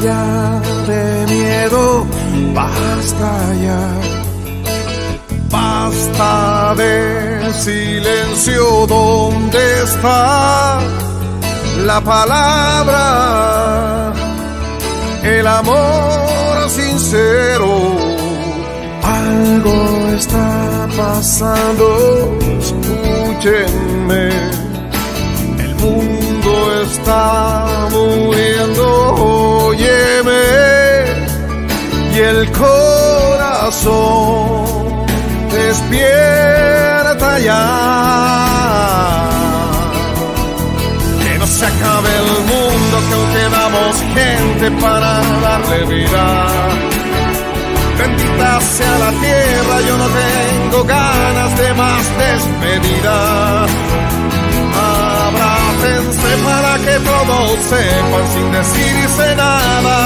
ya de miedo, basta ya. Basta de silencio, ¿dónde está la palabra? El amor sincero. Algo está pasando, escúchenme. El mundo está muriendo, óyeme. Y el corazón despierta ya. Que no se acabe el mundo, que aún quedamos gente para darle vida. Bendita sea la tierra, yo no tengo ganas de más despedida. Abrácense para que todos sepan sin decirse nada.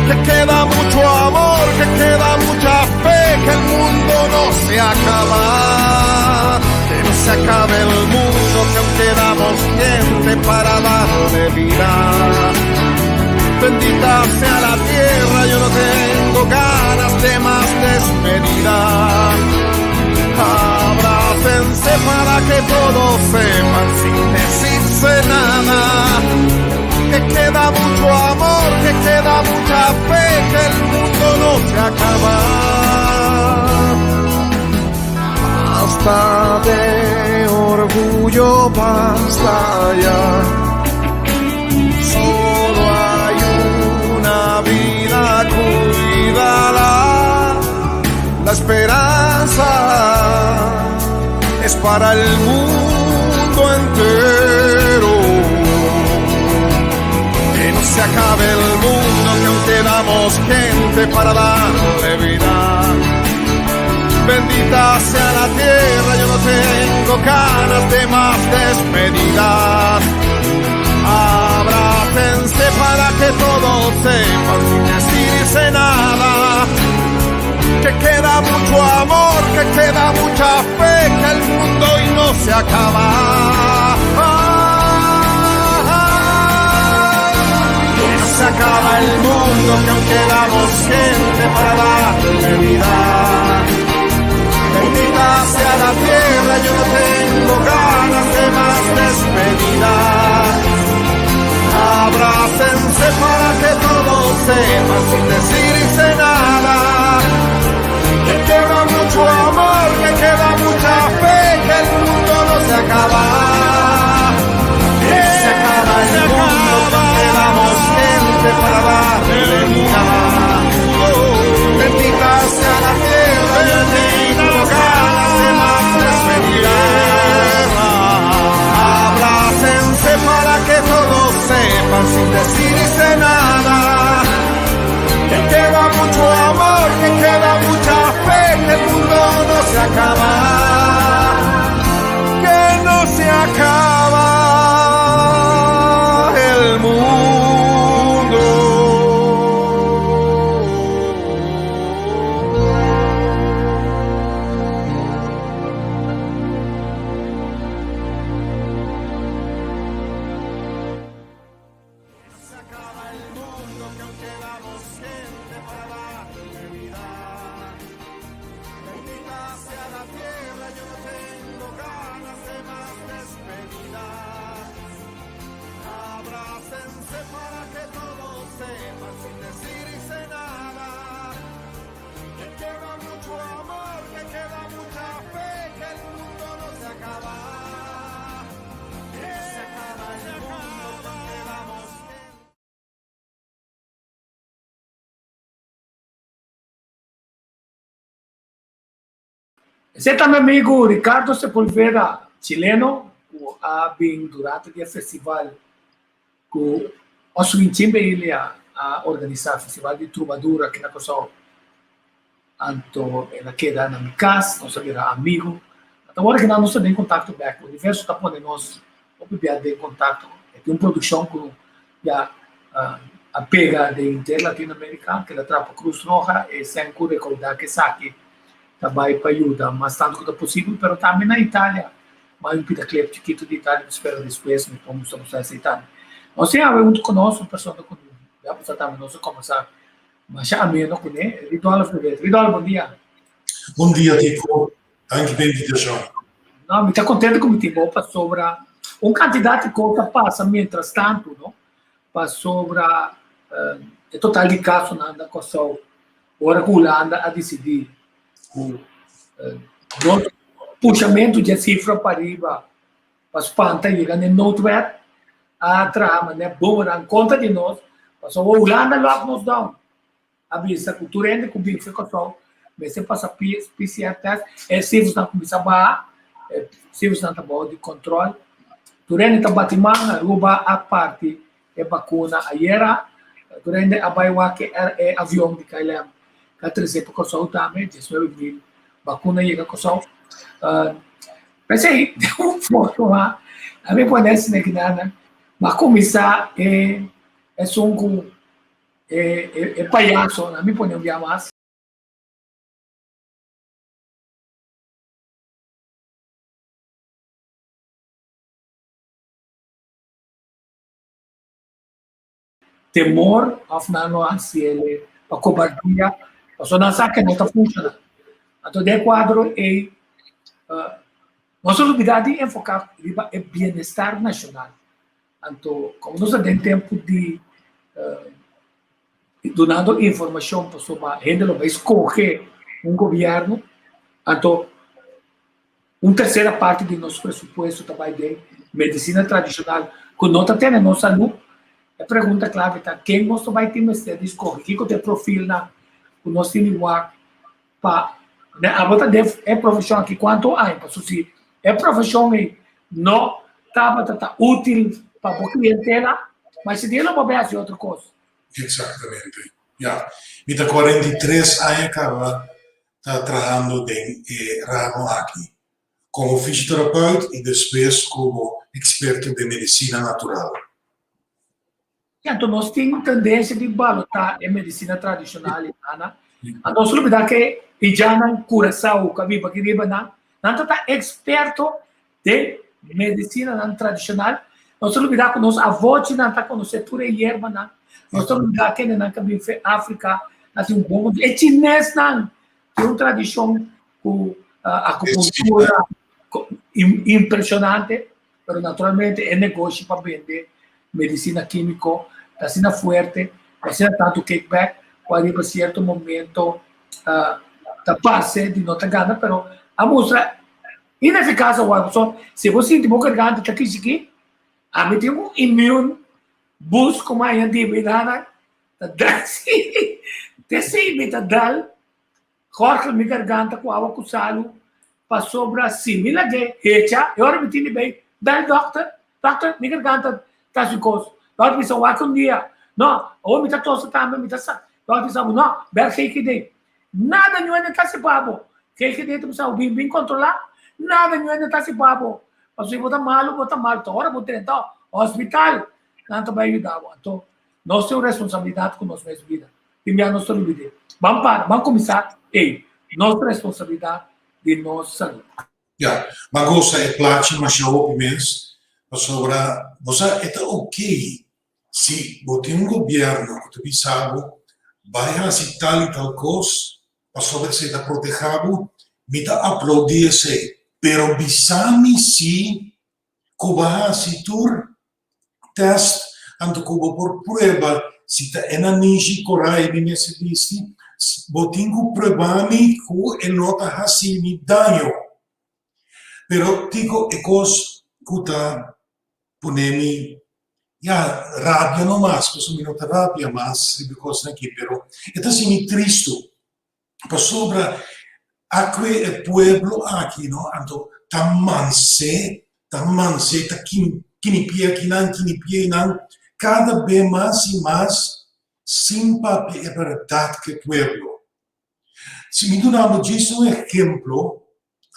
Que queda mucho amor, que queda mucha fe, que el mundo no se acaba. Que no se acabe el mundo, que aún quedamos gente para darle vida. Bendita sea la tierra, yo no tengo ganas de más despedida. Abrácense para que todos sepan sin decirse nada. Que queda mucho amor, que queda mucha fe, que el mundo no se acaba. Basta de orgullo, basta ya. Solo hay una vida, cuídala. La esperanza es para el mundo entero. Que no se acabe el mundo, que aún quedamos gente para darle vida. Bendita sea la tierra, yo no tengo ganas de más despedidas. Abrácense para que todos sepan sin decirse nada. Que queda mucho amor, que queda mucha fe, que el mundo hoy no se acaba. Que no se acaba el mundo, que aún quedamos gente para darle vida. Bendita sea la tierra, yo no tengo ganas de más despedidas. Abrácense para que todos sepan sin decirse nada. Que queda mucho amor, que queda mucha fe, que el mundo no se acaba. Que no se acaba el mundo, que quedamos gente para darle vida. Bendita sea la tierra, yo no tengo ganas de más despedidas. Abrácense para que todos sepan sin decirse nada. Que queda mucho amor, que queda mucha fe, que el mundo no se acaba. Que no se acaba el mundo. Se acaba el mundo, que aún quedamos gente para darle vida. Bendita sea la tierra, yo no tengo ganas de más despedidas. Abrácense para que todos sepan sin decirse nada. Que queda mucho amor, que queda mucha fe, que el mundo no se acaba. Que no se acaba el mundo, que quedamos gente. Esei ta mi amigu Ricardo Sepulveda, chileno, ku a bin durante di e festival ku Oswin Chimbelia a organisá, Festival di Trubadura aki na Kòrsou. Anto el a keda na mi kas, nos a bira amigu. Ata ora ku nos ta den kontakto bèk, universo ta pone nos hopi bia den kontakto. E tin un produkshon ku ya a pega den henter Latinoamerika, keda traha pa Cruz Roja, e sèn ku rekoudá ku esaki ta bai pa yuda mas tantu ku ta posibel, pero tambe na Italia. Bai un pida klep chikitu di Italia, mi spera despues mi por mustra boso esei tambe. Nos tin awe huntu ku nos un persona ku. Ya pasá tambe nos a kòmbersá masha ameno kuné. Ridolf de Wet. Ridolf, bon dia. Bon dia, Tico. Danki pa e invitashon. No, mi ta kontento ku mi tin bo pasobra un kantidat di kos a pasa mientras tantu, no? Pasobra e total di kasonan na Kòrsou ora ku Hulanda a disidí ku no pushamentu dje sifra pariba pa spanta yega na e noodwet a traha manera bomerang kontra di nos pasobra Hulanda lock nos down. A bisa ku tur hende ku bin for Kòrsou mester pasa PCR test. E sifrasnan kuminsá baha, e sifrasnan ta bou di kòntròl. Tur hende ta bati man, Aruba a parti e bakuna ayera. Tur hende a bai wak e avion di KLM ku a trese pa Kòrsou tambe, 19,000 bakuna yega Kòrsou. P'esei den un forma a mi pone asina kinan, mi a kuminsá e esun ku e payaso, a mi pone un bia mas. Temor of nan lo hasi el pa kobardia, pasobra nan sa ke no ta funshoná. Anto den e kuadro ei, nos a lubidá di enfoká riba e bienestar nashonal. Anto, komo nos ta den tempu di dunando informashon pasobra hende lo bai skohe un gobièrnu, anto un tersera parti di nos presupuesto ta bai den medisina tradishonal ku no ta tene nos salú. E pregunta klave ta ken nos ta bai tin mester di skohe, kiko ta e profilnan ku nos tin di wak pa abo ta den e profeshon aki kuantu aña? Pasobra si e profeshon ei no tabata ta útil pa bo klientela, mas si dia lo bo bai hasi otro kos. Eksaktamente, ya. Mi ta 43 aña kaba ta trahando den e ramo aki, komo fisioterapeut i despues komo eksperto den medisina natural. Anto nos tin tendensia di balotá e medisina tradishonal i nana. Anto nos lubidá ke e djanan Curaçao ku a biba aki riba nan, nan ta ta eksperto den medisinanan tradishonal. Nos ta lubidá ku nos avochinan ta konosé tur e yerbanan. Nos ta lubidá kendenan ku a bin for Afrika a tin un bon E chinesnan tin un tradishon ku akupuntura impreshonante. Pero naturalmente e negoshi pa bende medicina quimico ta asina fuerte, ta asina tanto kickback cu ariba cierto momento ta parce di no ta gana, pero a mustra ineficaz awor. So, si bo sinti bo garganta ta kichiki, ami tin un immune boost como aña di mi nana, ta dal si, te si mi ta dal. Jorge mi garganta ku awa ku salu pasobra si mi lag'é hecha e ora mi tin di bay bel dokter, dokter mi garganta ta hasi kos, dokter bisa wak un dia no awor mi ta tosa tambe mi ta sa, dokter bisa bo no bel GGD nada ñuende ta hasi pa bo, GGD ta bisa bo bin bin kontrola nada ñuende ta hasi pa bo pasobra si bo ta malu bo ta malu ta ora bo drenta hospital nan ta bay yuda bo anto nos tin un responsabilidad ku nos mes bida. Tin bia nos ta lubid'é. Ban para, ban kuminsá ei. Nos responsabilidat di nos salú. Ya, m'a gosa e plachi masha hopi mes, pasobra bo sa e ta ok si bo tin un gobierno ku ta bisa bo bai hasi tal i tal kos pasobra esei ta proteha bo, mi ta aplaudi esei, pero bisa mi si ku bo a hasi tur test anto ku bo por prueba si ta e nanishi korai mi mester bisti, bo tin ku prueba mi ku e no ta hasi mi daño. Pero kiko e kos ku ta pone mi ya rabia no mas, pasobra mi no ta rabia mas riba e kosnan aki, pero e ta hasi mi tristu pasobra akwe e pueblo aki no anto ta manse ta manse ta kinipia kinan kinipia einan kada be mas i mas sin papia e bèrdat ku e pueblo. Si mi duna bo djis un ehemplo,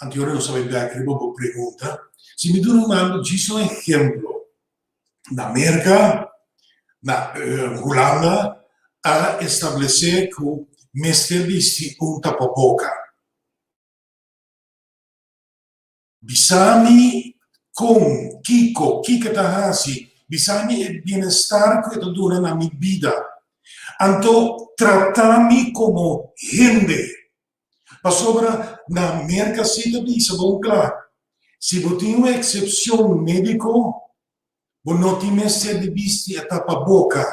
anto yora nos ta bai bèk riba bo pregunta, si mi duna bo djis un ehemplo, na Merka, na Hulanda a establesé ku mester bisti un tapaboka. Bisa mi kon, kiko, kiko ta hasi, bisa mi e bienestar ku e ta duna na mi bida. Anto trata mi komo hende. Pasobra na Merka si ta bisa bon kla, si bo tin un eksepshon médiko, bo no tin mester di bisti e tapaboka.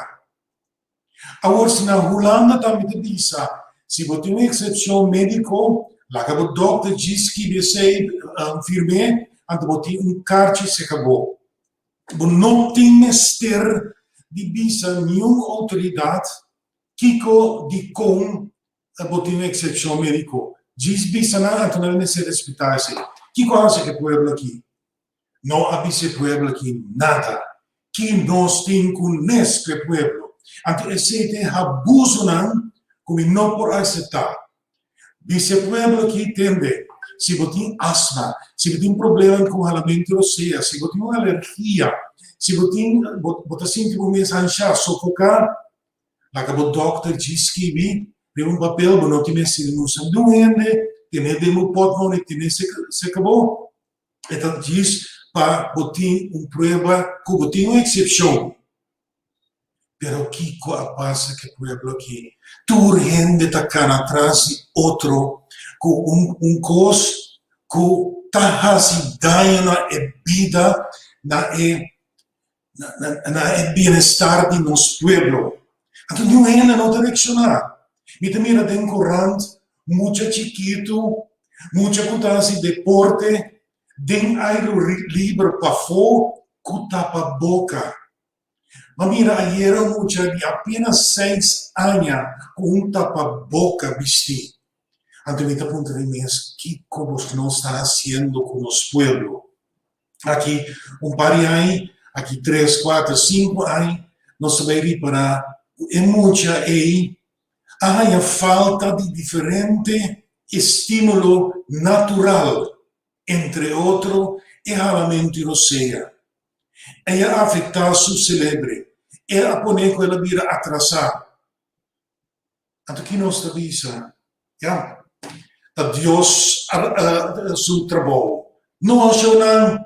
Awor si na Hulanda tambe ta bisa, si bo tin un eksepshon médiko, laga bo dòkter djis skibi esei, firm'é, anto bo tin un karchi seka bo. Bo no tin mester di bisa niun outoridat kiko dikon bo tin un eksepshon médiko. Djis bisa nan, anto nan mester respetá esei. Kiko a hasi e pueblo aki? No a bisa e pueblo aki nada. Ki nos tin ku nes ku e pueblo? Anto esei ta e habusonan ku mi no por aseptá. Bisa e pueblo aki, Tende, si bo tin asma, si bo tin problema ku halamentu rosea, si bo tin un alergia, si bo tin bo bo ta sinti bo mes anshá, sofoká, laga bo dòkter djis skibi riba un papel, bo no tin mester di musa niun hende, ten'é den bo pòtmoni, ten'é serka bo. E ta djis pa bo tin un prueba ku bo tin un eksepshon. Pero kiko a pasa ku e pueblo aki? Tur hende ta kana tras di otro ku un un kos ku ta hasi daño na e bida, na e na e bienestar di nos pueblo. Anto niun hende no ta reakshoná. Mi ta mira den korant mucha chikitu, mucha ku ta hasi deporte den airu liber pafó ku tapa boka. M'a mira ayera un mucha di apenas seis aña ku un tapa boka bistí. Anto mi ta puntra mi mes, kiko bos nos ta hasiendo ku nos pueblo? Aki un par di aña, aki tres, kuater, sinku aña, nos ta bai ripará ku e mucha ei a haña falta di diferente estímulo natural, entre otro e halamentu i rosea. Ei a afektá su selebre, e a pone ku el a bira atrasá. Anto ki nos ta bisa? Ya, ta Dios su trabou. No, shownan.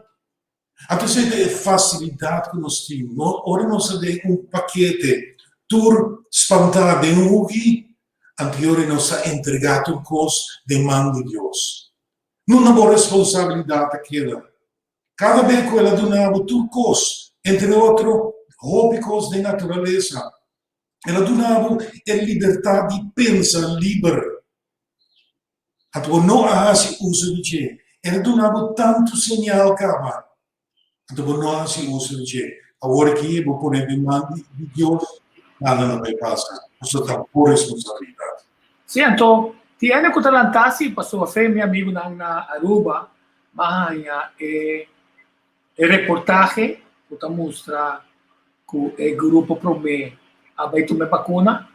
Anto esei ta e fasilidat ku nos tin. No, ora nos ta den un pakete tur spantá den un huki, anto e ora nos ta entregá tur kos den man di Dios. No na bo responsabilidat ta keda. Kada be ku el a duna bo tur kos, entre otro hopi kos den naturalesa, El a duna bo e libertat di pensa liber. Anto bo no a hasi uso di dje. El a duna bo tantu señal kaba. Anto bo no a hasi uso di dje. Awor aki bo pone den man di Dios, nada no bai pasa. Pasobra ta bo responsabilidat. Sí, anto tin hende ku ta lantá si pasobra fe mi amigunan na Aruba a haña e E reportahe ku ta mustra ku e grupo promé a bai tuma e bakuna.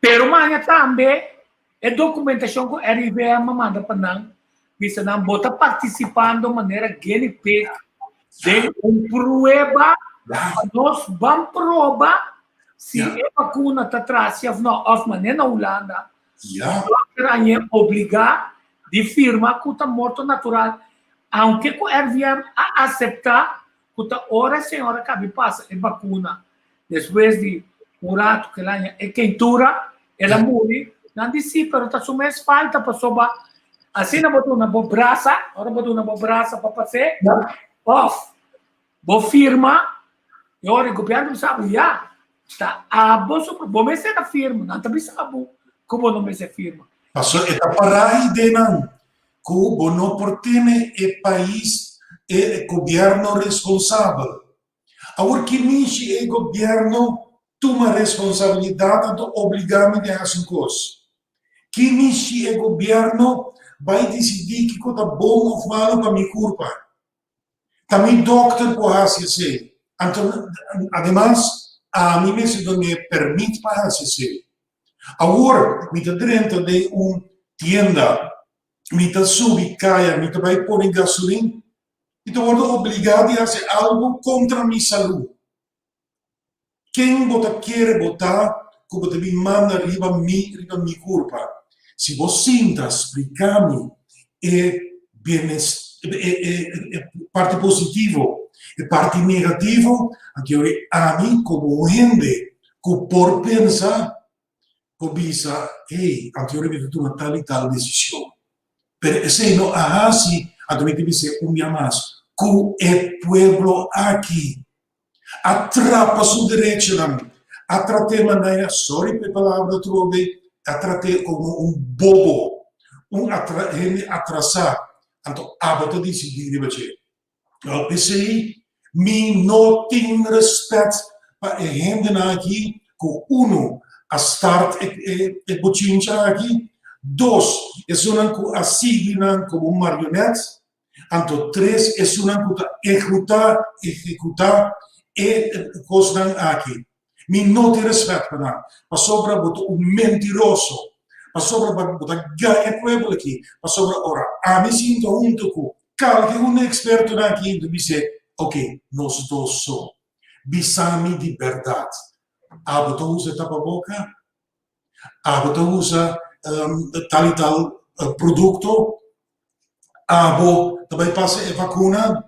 Pero maña tambe e dokumentashon ku RIVM a manda pa nan bisa nan bo ta partisipando manera guinea pig den un prueba pa nos ban proba si e bakuna ta trasi òf no òf manera na Hulanda dòkter a ñe obligá di firma ku ta morto natural Aunke ku RVM a aseptá ku ta ora e señora kabi pasa e bakuna despues di un ratu ku el a haña e keintura, el a muri, nan di sí, pero ta su mes falta pasobra asina bo duna bo brasa, ora bo duna bo brasa pa pas'é, òf bo firma, e ora e gobièrnu bisa bo ya, ta abo su, bo mester a firma, nan ta bisa bo ku bo no mester firma. Pasobra e ta pará e ideanan ku bo no por tene e pais e gobierno responsabel. Awor ki mishi e gobierno tuma responsabilidad anto obliga mi di hasi un kos? Ki mishi e gobierno bai disidi kiko ta bon of malo pa mi kurpa? Ta mi dokter por hasi esei. Anto ademas ami mester dun'e permit pa hasi esei. Awor mi ta drenta den un tienda, mi ta subi kaya, mi ta bai pone gasolin, mi ta wordo obligá di hasi algu kontra mi salú. Ken bo ta kere bo ta ku bo ta bin manda riba mi, riba mi kurpa? Si bo sinta splika mi e bienes, e, e, e parti positivo, e parti negativo, anto ami komo un hende. ku por pensa, por bisa, hey, anto mi ta tuma tal i tal desishon. Pero esei no a hasi, anto mi ta bis'é un bia mas, ku e pueblo aki a trapa su derechonan, a trat'é manera, sorry pa e palabra atrobe, a trat'é komo un bobo, un hende atrasá, anto abo ta disidí riba dje. Wel, p'esei mi no tin respet pa e hendenan aki ku unu a start e bochincha aki, dos esunnan ku a sigui nan komo marionet, anto tres esunnan ku ta ehutá, ehekutá, e kosnan aki. Mi no tin respet pa nan, pasobra bo ta un mentiroso, pasobra bo ta gaña e pueblo aki, pasobra ora ami sinta hunto ku kalke un ekspertonan aki, mi ta bis'é, ok, nos dos so, bisa mi di bèrdat, abo ta usa tapaboka? Abo ta usa tal i tal produkto? Abo ta bai pasa e vakuna?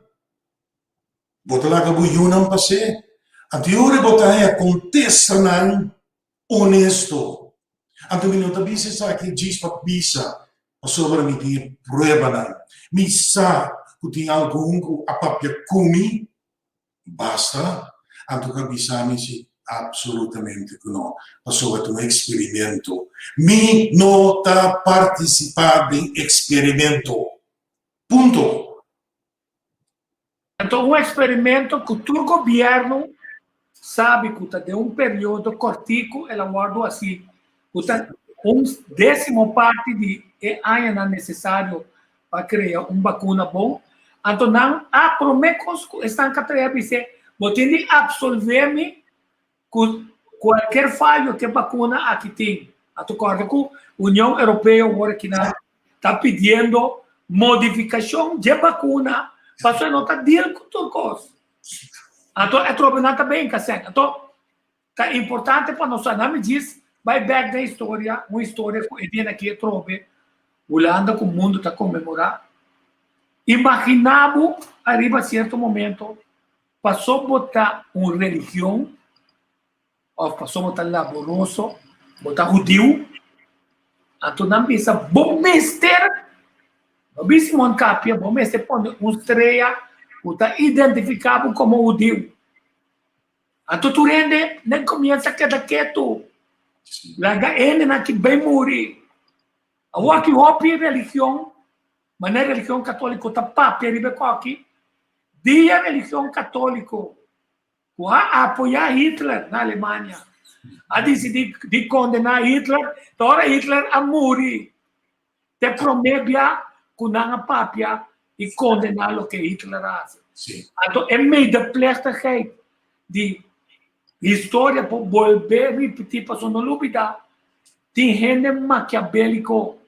Bo ta laga bo yunan pas'é? Anto e ora bo ta haña kontestanan onesto. Anto mi no ta bisa esaki djis pa bisa, pasobra mi tin e pruebanan. Mi sa ku tin algun ku a papia ku mi, basta, anto ku a bisa mi si absolutamente ku no, pasobra ta un eksperimento. Mi no ta partisipá den eksperimento. Punto. Anto un eksperimento ku tur gobièrnu sabi ku ta den un periodo kòrtiku el a wòrdu hasi, ku ta un désimo parti di e añanan nesesario pa krea un bakuna bon. Anto nan a promé kos ku esnan ka trae a bis'é, bo tin di apsolvé mi Ku kualker fayo ku e bakuna aki tin, a ta kòrda ku Union Europeo awor aki nan ta pidiendo modifikashon dje bakuna pasobra e no ta deal ku tur kos. Anto e trobe nan ta bin kasèn. Anto ta importante pa nos sa, nan mi djis bai bèk den historia, un historia ku e dia aki e trobe Hulanda ku mundu ta konmemorá. Imaginá bo ariba sierto momento Paso bo ta un religion of paso bo ta laboroso, bo ta hudiu, anto nan bisa bo mester, no bisa Simon Kapia, bo mester pone un strea ku ta identifiká bo komo hudiu. Anto tur hende nan komiensa keda ketu, laga hendenan ki bai muri. Awor ki hopi religion Manera religion katóliko ta papia riba e koki, dia religion katóliko ku a apoyá Hitler na Alemania a disidí di kondená Hitler, ta ora Hitler a muri ta e promé bia ku nan a papia i kondená loke Hitler a hasi. Anto e medeplechtigheid di historia por bolbe ripití pasobra no lubidá tin hende makiabéliko.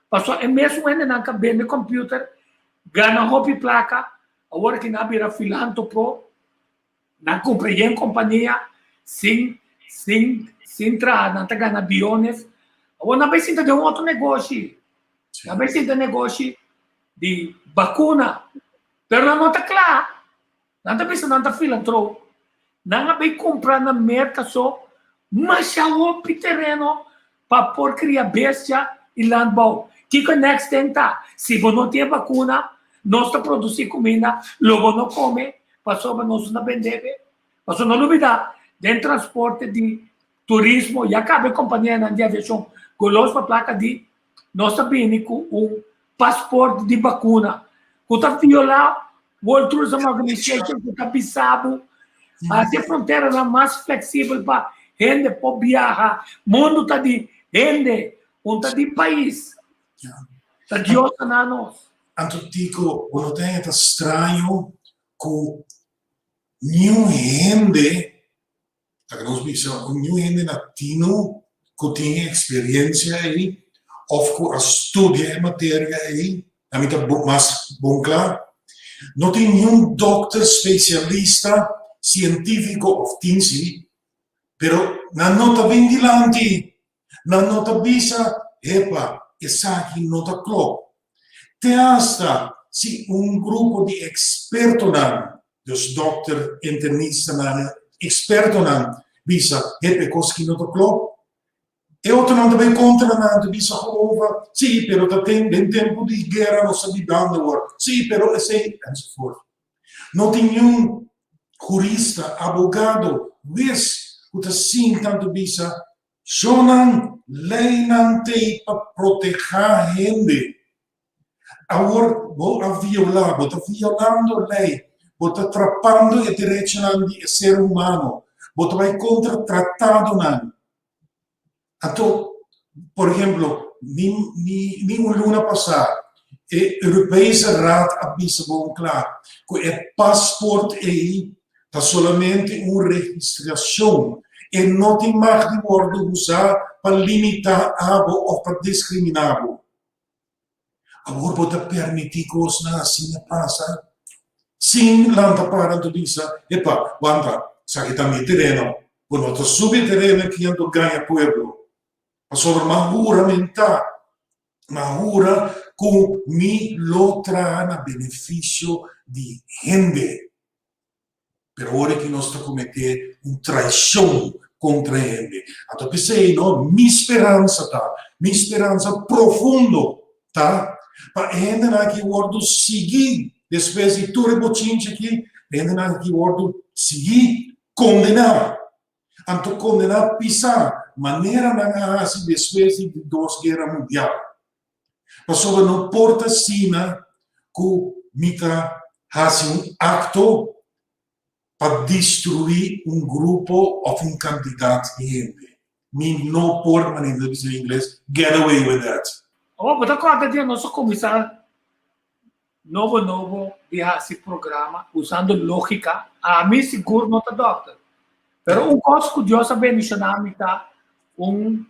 Pasobra e mesun hendenan ka bende computer, gana hopi placa, awor ki nan a bira filantropo, nan cumpra yen compania sin sin sin traha, nan ta gana biyones. Awor nan bay sinta den un otro negoshi, nan bay sinta negoshi di bacuna, pero nan no ta cla. Nan ta bisa nan ta filantrop. Nan a bay cumpra na Merca so masha hopi tereno pa por cria bestia y landbouw. Kico e next thing ta? Si bo no tin e vacuna, nos ta produci cuminda, lo bo no come pasobra nos no ta bende be. Pasobra no lubida, den transporte di turismo ya caba e companianan di aviacion golos pa placa di nos ta bini cu un paspoort di vacuna cu ta viola World Tourism Organization ku ta bisa bo hasi e fronteranan mas fleksibel pa hende por biaha. Mundu ta di hende, un ta di pais. Ta Dios ta na nos. Anto Tico, bo no ta haña ta straño ku niun hende Laga nos bisa un new hende na tino ku tin e eksperensia ei òf ku a studia e materia ei, a mi ta mas bon kla. No tin niun dòkter spesialista, sientífiko òf tin si, pero nan no ta bin dilanti, nan no ta bisa, Hepa, esaki no ta klòp. Te asta si un grupo di ekspertonan, dus dòkter, internistanan, ekspertonan bisa, Hep, e kos aki no ta klòp. E otronan ta bai kontra nan, ta bisa Jehova, Sí, pero ta den tempu di guera nos ta bibando awor. Sí, pero esei, enzovoort. No tin niun hurista, abogado, hues ku ta sinta anto bisa, Shownan, leinan t'ei pa protehá hende. Awor bo a violá, bo ta violando lei, bo ta trapando e derechonan di e ser humano, bo ta bai kontra tratadonan. Anto, por ehemplo, ni ni ni un luna pasá e Europese Raad a bisa bon kla ku e pasport ei ta solamente un registrashon, e no tin mag di wòrdu usá pa limitá abo òf pa diskriminá bo. Awor bo ta permití kosnan asina pasa? Sin lanta para anto bisa, Epa, wanta, esaki ta mi tereno. Bo no ta subi e tereno aki anto gaña pueblo. Pasobra m'a huramentá, m'a hura ku mi lo traha na benefisio di hende. Pero ora ki nos ta kometé un traishon kontra hende, anto p'esei no, mi speransa ta, mi speransa profundo ta, pa e hendenan aki wòrdu sigui despues di tur e bochinchi aki, e hendenan aki wòrdu sigui kondená, anto kondená pisá manera nan a hasi despues di di dos guera mundial. Pasobra no por ta asina ku mi ta hasi un akto pa destruí un grupo òf un kantidat di hende. Mi no por, manera ta bisa na ingles, get away with that. Awor bo ta kòrda dia nos a kuminsá nobo nobo di hasi programa usando lógika? Ami sigur no ta dòkter, pero un kos ku Dios a bendishoná mi ta un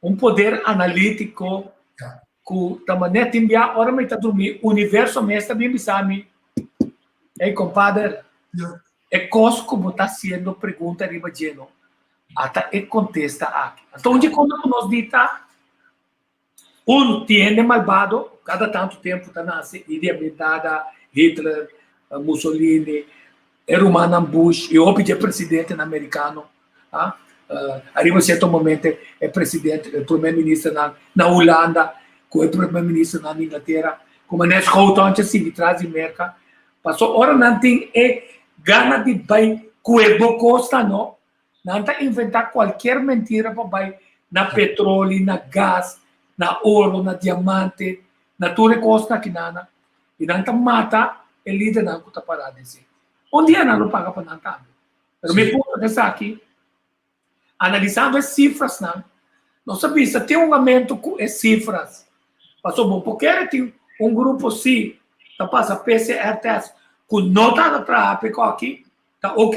un poder analítiko ku ta manera tin bia ora mi ta drumí universo mes ta bin bisa mi, Ey kompader, e kos ku bo ta hasiendo pregunta riba dje no ata e kontesta aki. Anto un dje konta ku nos di ta Un tin hende malbado kada tantu tempu ta nase, Idi Amin Dada, Hitler, Mussolini, e rumannan Bush i hopi dje presidentenan merikano. Ariba sierto momento e presidente, e prome ministernan na Hulanda ku e prome ministernan na Inglatera, ku manera Schouten a sigui tras di Merka. Paso ora nan tin e gana di bai ku e bo kosnan no, Nan ta inventá kualkier mentira pa bai na petroli, na gas, na oro, na diamante, na tur e kosnan aki nana. I nan ta mata e lidernan ku ta pará den esei. Un dia nan lo paga pa nan tambe. Pero mi punto ta esaki, analisando e sifrasnan, nos a bisa tin un aumento ku e sifras. Pasobra bo por kere tin un grupo si ta pasa PCR test ku no ta traha p'e koki, Ta ok,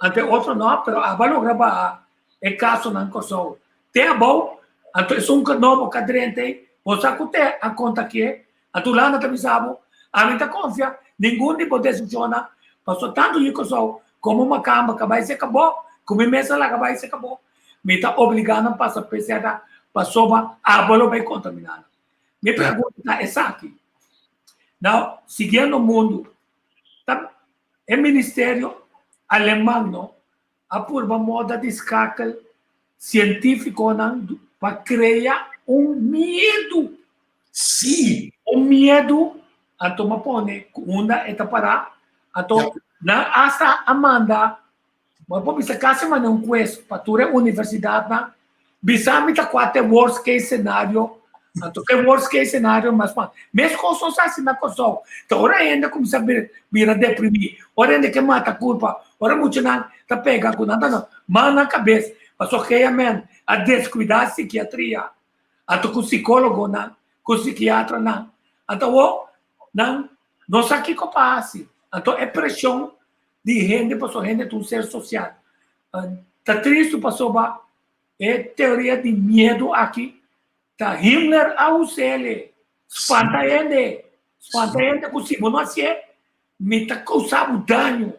ante otro no, pero aba logra baha e kasonan Kòrsou te abou, anto esun ku nobo ka drenta ei, bo sa ku te a konta ke, anto Hulanda ta bisa bo, ami ta konfia ningun di bo desishonnan, pasobra tantu yu Kòrsou komo makamba ka bai seka bo, ku mi mes a laga bai seka bo, mi ta obligá nan pasa PCR pasobra abo lo bai kontaminá nan. Mi pregunta ta esaki, now siguiendo mundu ta E ministerio aleman no a purba moda di skakel sientífikonan pa krea un miedu. Sí! Un miedu, anto m'a pone ku unda e ta pará, anto nan asta a manda, bo por bisa kasi manda un quiz pa tur e universidatnan, bisa mi ta kua ta e worst case scenario, anto e worst case scenario mas mas meskos nos hasi na Kòrsou, ta ora hende kuminsá bira deprimí, ora hende ke mata kurpa, ora muchanan ta pega ku nan ta man na kabes, pasobra kea men a deskuidá sikiatria, anto ku sikólogonan, ku sikiatranan, anto awor nan no sa kiko pa hasi, anto e preshon di hende pasobra hende ta un ser sosial. Ta tristu pasobra e teoria di miedu aki ta Himmler a us'el spanta hende, spanta hende ku si bo no hasié mi ta kousa bo daño.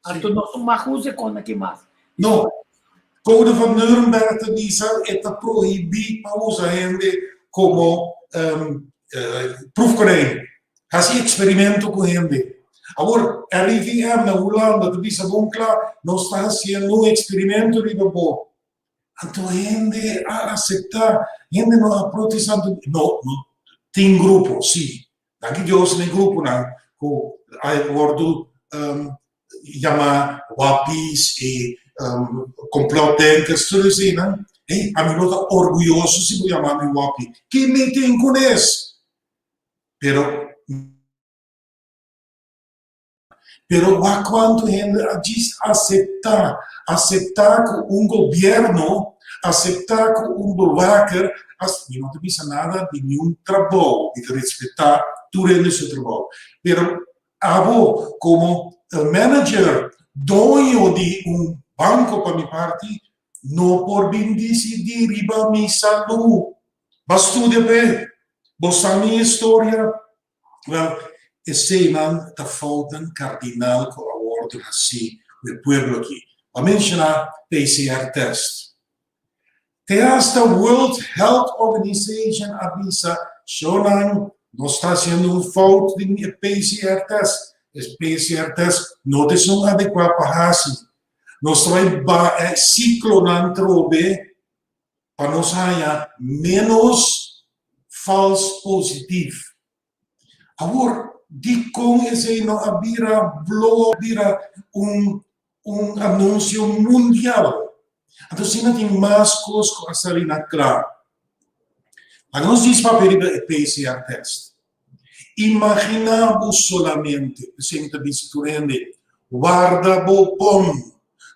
Anto nos no mag usa e kon aki mas. No, Code van Nuremberg ta bisa e ta prohibí pa usa hende komo proefkonijn, hasi eksperimento ku hende. Awor, RIVM na Hulanda ta bisa bon kla, nos ta hasiendo un eksperimento riba bo. Anto hende a aseptá, hende no a protestá. No, no, tin grupo, sí. Danki Dios na e gruponan ku a wòrdu yamá wappies i complotdenkers, tur eseinan. Hey, ami lo ta orguyoso si bo yama mi wappie. Ke mi tin kunes? Pero. Pero wak kuantu hende a djis aseptá, aseptá ku un gobièrnu, aseptá ku un bewaker, mi no ta bisa nada di niun trabou, mi ta respetá tur hende su trabou, pero abo komo manager, doño di un banko pa mi parti, no por bin disidí riba mi salú. Bo a studia p'e, bo sa mi historia. Wel, eseinan ta foutnan kardinal ku a wòrdu hasí ku e pueblo aki. Bo a menshoná PCR test. Te asta World Health Organization a bisa, Shownan, nos ta hasiendo un fout den e PCR test. E PCR test no ta esun adekuá pa hasi. Nos ta bai baha e siklonan trobe pa nos haña ménos fals positif. Awor, dikon esei no a bira blow up, bira un un anunsio mundial? Anto asina tin mas kos ku a sali na kla. Laga nos djis papia riba e PCR test. Imaginá bo solamente, p'esei mi ta bisa tur hende, warda bo bon,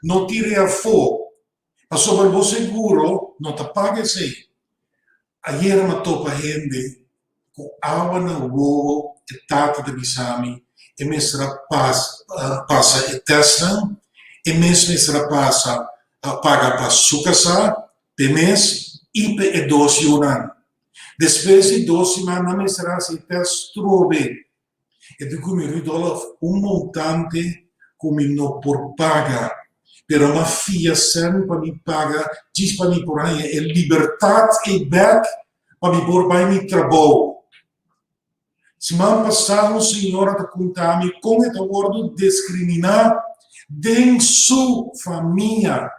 no tir'é afó. Pasobra bo seguro no ta paga esei. Ayera m'a topa hende ku awa na wowo, e tata ta bisa mi e mester a pasa e testnan, e mes mester a pasa paga pa su kasá, p'e mes i p'e e dos yunan. Despues di dos siman nan mester a hasi e test trobe. E di ku mi Rudolf un montante ku mi no por paga, pero m'a fia sèn pa mi paga djis pa mi por haña e libertat ei bèk pa mi por bai mi trabou. Siman pasá un señora ta konta mi kon e ta wòrdu deskriminá den su famia.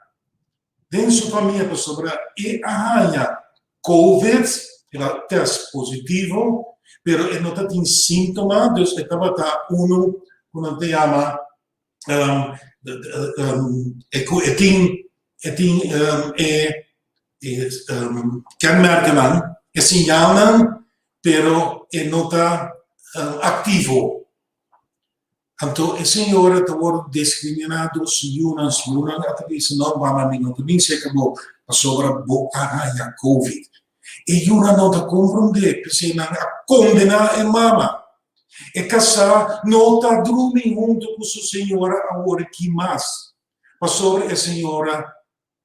Den su famia pasobra e a haña Covid, el a test positivo, pero e no ta tin síntoma, dus e tabata unu ku nan ta yama e ku e tin e tin e kenmerkennan, e siñalnan, pero e no ta aktivo. Anto e señora ta wòrdu diskriminá dor su yunan. Su yunan a ta bisa, No, mama, mi no ta bin serka bo pasobra bo a haña covid. E yunan no ta komprondé, p'esei nan a kondená e mama. E kasá no ta drumi huntu ku su señora awor aki mas, pasobra e señora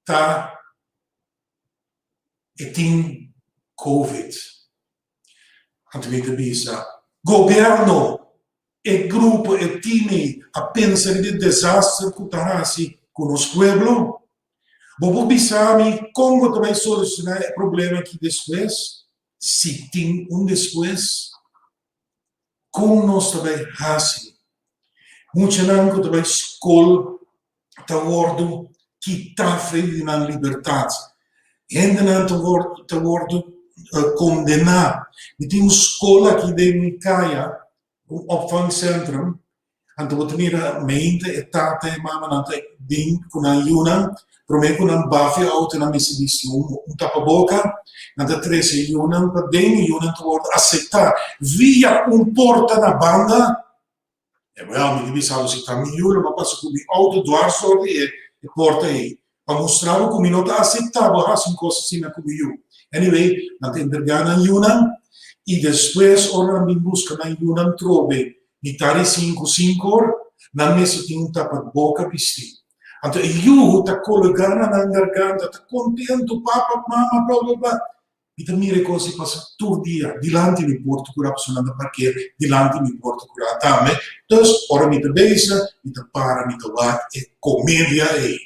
ta e tin covid. Anto mi ta bisa, Gobièrnu, E grupo, e team ei a pensa riba e desaster ku ta hasi ku nos pueblo? Bo por bisa mi kon bo ta bai solushoná e problema aki despues, si tin un despues? Kon nos ta bai hasi? Muchanan ku ta bai skol ta wòrdu kitá fe di nan libertat. Hendenan ta wòrdu ta wòrdu kondená. Mi tin un skol aki den mi kaya, un opvangcentrum, anto bo ta mira meinta e tata e mamanan ta bin ku nan yunan, promé ku nan bafia outo nan mester bisti un un tapaboka, nan ta trese e yunan paden, e yunan ta wòrdu aseptá via un porta na banda. E wel, mi di bisa bo si ta mi yu lo bo pasa ku mi outo dwars dor di e porta ei pa mustra bo ku mi no ta aseptá bo hasi un kos asina ku mi yu. Anyway, nan ta entregá nan yunan i despues ora nan bin buska nan yunan trobe mitar di sinku, sinkor, nan mester tin un tapaboka bistí. Anto e yu ta kologá na nan garganta, ta kontentu, papa, mama, bla bla bla. Mi ta mira e kos ei pasa tur dia dilanti mi porta kurá, pasobra nan ta parker dilanti mi porta kurá tambe. Dus, ora mi ta bezig, mi ta para, mi ta wak e komedia ei.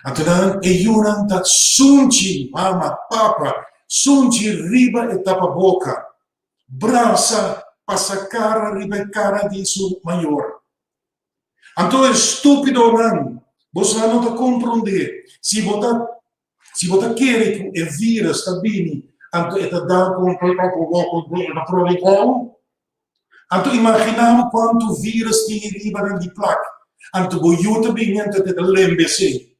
Anto nan, e yunan ta sunchi mama, papa, sunchi riba e tapaboka, brasa, pasa kara riba e kara di su mayor. Anto estúpidonan, bosonan no ta komprondé, si bo ta si bo ta kere ku e vírus ta bini anto e ta dal ku un Anto imaginá bo kuantu vírus tin e ribanan di plak, anto bo yu ta bini anto e ta lembe esei.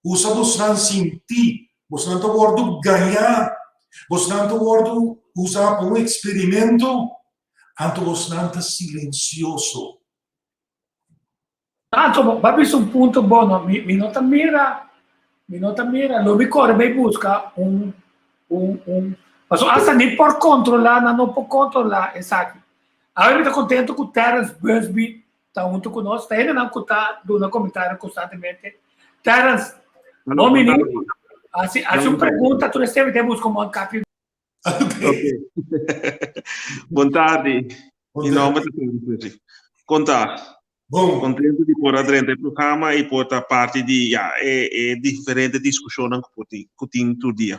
Usa bosnan sintí, bosnan ta wòrdu gañá, bosnan ta wòrdu usá pa un eksperimento, anto bosnan ta silensioso. Anto bo a bisa un punto bon, mi, mi no ta mira, mi no ta mira, lo mi kore bai buska un, un, un, pasobra hasta ni por kontrolá, nan no por kontrolá esaki. Awe mi ta kontento ku Terence Busby ta hunto ku nos, ta hendenan ku ta duna komentario konstantemente. Terence, bon bini, hasi, hasi un pregunta, tur esei mi ta buska un mondkapje. Ok. Bon tardi. Mi nomber ta Terence Busby. Kon ta? Bon. Contento di por a drenta e programa y por ta parti di ya e e diferente discusionnan cu por tin cu tin tur dia.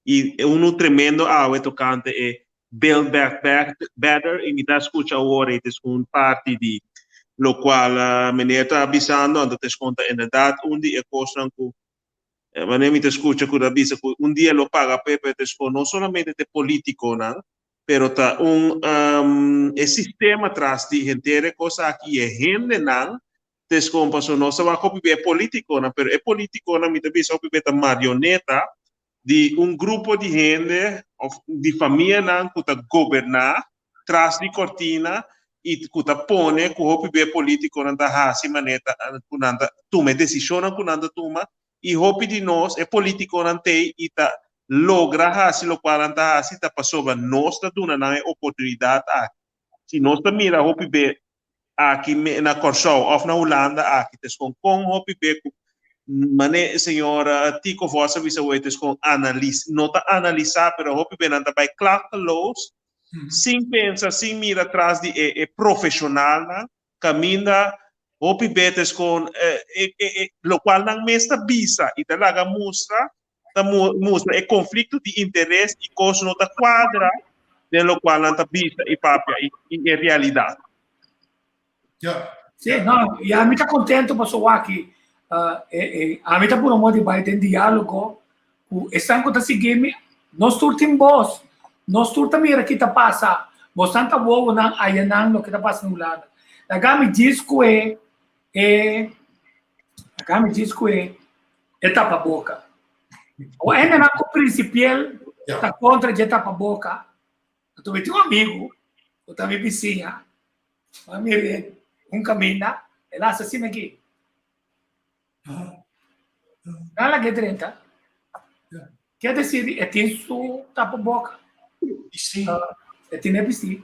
Y uno tremendo awe tocante e Build Back Better y mi ta scucha awor y ta un parti di locual meneer ta bisando anto ta esconta inderdaad un di e cosnan cu wanneer mi ta scucha cu ta bisa cu un dia lo paga p'e pero ta esco no solamente ta e politiconan pero ta un e sistema tras di henter e cos aki y e hendenan ta escon pasobra nos ta wak hopi be e politiconan pero e politiconan mi ta bisa hopi be ta marioneta di un grupo di hende of di famianan ku ta goberná tras di kortina i ku ta pone ku hopi be politikonan ta hasi manera ku nan ta tuma e desishonnan ku nan ta tuma i hopi di nos e politikonan t'ei i ta logra hasi lokual nan ta hasi ta pasobra nos ta duna nan e oportunidat aki. Si nos ta mira hopi be aki na Kòrsou òf na Hulanda aki ta eskon kon hopi be ku mane señor Tico Vos a bisa wei ta eskon analis no ta analisá pero hopi be nan ta bai klachteloos sin pensa sin mira tras di e e profeshonalnan kaminda hopi be ta eskon e e lokual nan mes ta bisa i ta laga mustra ta mustra e konflikto di interes i kos no ta kuadra den lokual nan ta bisa i papia i e realidat. Ja. Sí, no, i ami ta kontento pasobra wak ami ta pone modo di bai den diálogo ku esnan ku ta sigui mi, nos tur tin bos, nos tur ta mira ki ta pasa, bosnan ta wowonan ayanan loke ta pasa na Hulanda. Laga mi djis ku e e laga mi djis ku e E tapaboka. O hendenan ku prinsipiel ta kontra dje tapaboka. Anto mi tin un amigu ku ta mi bisiña, mi a mir'é un kaminda, el a hasi asina aki. Nan lag'é drenta. Ke desir e tin su tapaboka. E tin e bistí.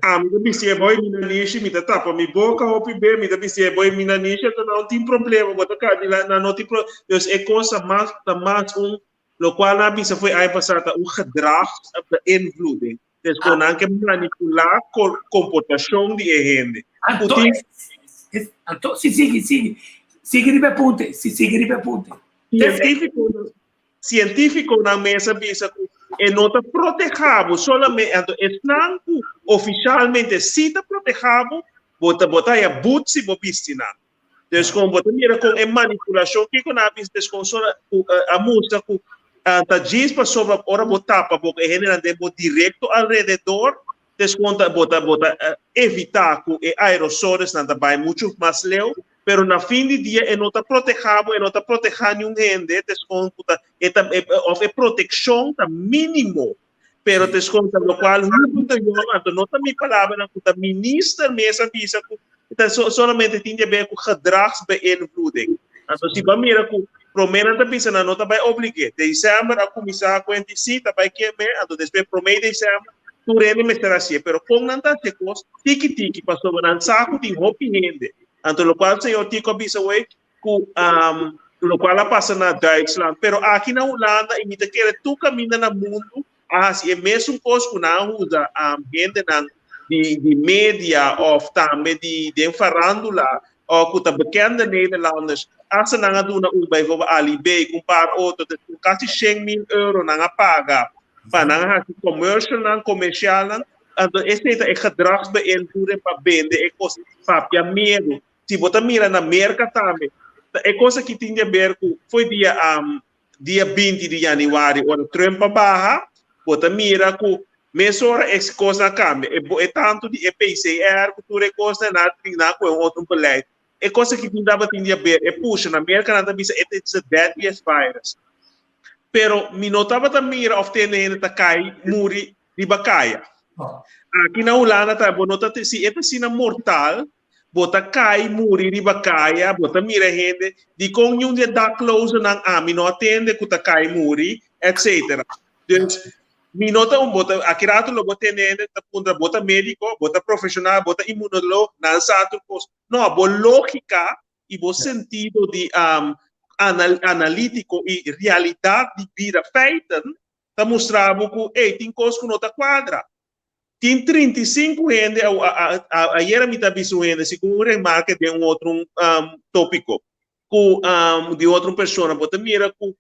Ami ta bisti e boy mi nanishi, mi ta tapa mi boka hopi be, mi ta bisti e boy mi nanishi, anto nan no tin problema, bo ta ka di la, nan no tin pro, dus e kos ta mas, ta mas un, lokual nan a bisa fo'i aña pasá ta un gedragsbeïnvloeding, dus kon nan ke manipulá komportashon di e hende. Ku Anto, tin. anto, si sigui, sigui, sigui riba e punto, si sigui riba e punto. Sientífikonan Sientífikonan mes a bisa ku e no ta protehá bo solamente, anto esnan ku ofishalmente sí ta protehá bo, bo ta bo ta haña but si bo bisti nan. Dus kon bo ta mira kon e manipulashon kiko nan a bisa des kon sola ku a mustra ku ta djis pasobra ora bo tapa bo ku e hendenan den bo direkto alrededor des kon ta bo ta bo ta evitá ku e aerosolesnan ta bai muchu mas leu. Pero na fin di dia e no ta protehá bo, e no ta protehá niun hende, ta eskon ku ta e ta òf e protekshon ta mínimo. Pero ta eskon ta lokual Hugo de Jong, anto no ta mi palabranan ku ta minister mes a bisa ku ta solamente tin di haber ku gedragsbeïnvloeding. Anto si bo a mira ku promé nan ta bisa nan no ta bai oblig'é. Desèmber a kuminsá kuenti sí ta bai kem'é, anto despues promé desèmber tur hende mester hasié. Pero kon nan ta hasi e kos? Tiki tiki, pasobra nan sa ku tin hopi hende. Anto locual señor Tico a bisa hoy cu locual a pasa na Duitsland, pero aki na Hulanda y mi ta kere tur caminda na mundo a haci e mesun cos cu nan a usa hendenan di di media of tambe di den farandula of cu ta bekende Nederlanders, hasta nan a duna un bijvoorbeeld Ali B cu un paar otro, casi 100.000 euro nan a paga pa nan haci commercialnan, comercialnan. Anto esei ta e gedragsbeïnvloeding pa bende e kos, papia miedu. Si bo ta mira na Merka tambe, ta e kos aki tin di aber ku foi dia dia 20 di yanüari ora Trump a baha, bo ta mira ku mesora e kosnan a kambia. E e tantu di e PCR ku tur e kosnan nan a trina ku e un otro beleid. E kos aki tin tabatin di aber e pusha na Merka nan ta bisa e ta it's the deadliest virus. Pero mi no tabata mira of tende hende ta kai muri riba kaya. Aki na Hulanda ta bo no ta si e ta asina mortal bo ta kai muri riba kaya bo ta mira hende dikon niun di e daklozennan ami no a tende ku ta kai muri etc. Dus mi no ta un bo ta aki rato lo bo tende hende ta puntra bo ta mediko bo ta profeshonal bo ta imunolog nan sa tur kos no bo logika i bo sentido di analítiko i realidat di bida feiten ta mustra bo ku ey tin kos ku no ta kuadra. Tin 35 hende ayera mi ta bisa un hende si ku un remarke den un otro topiko ku di otro persona bo ta mira ku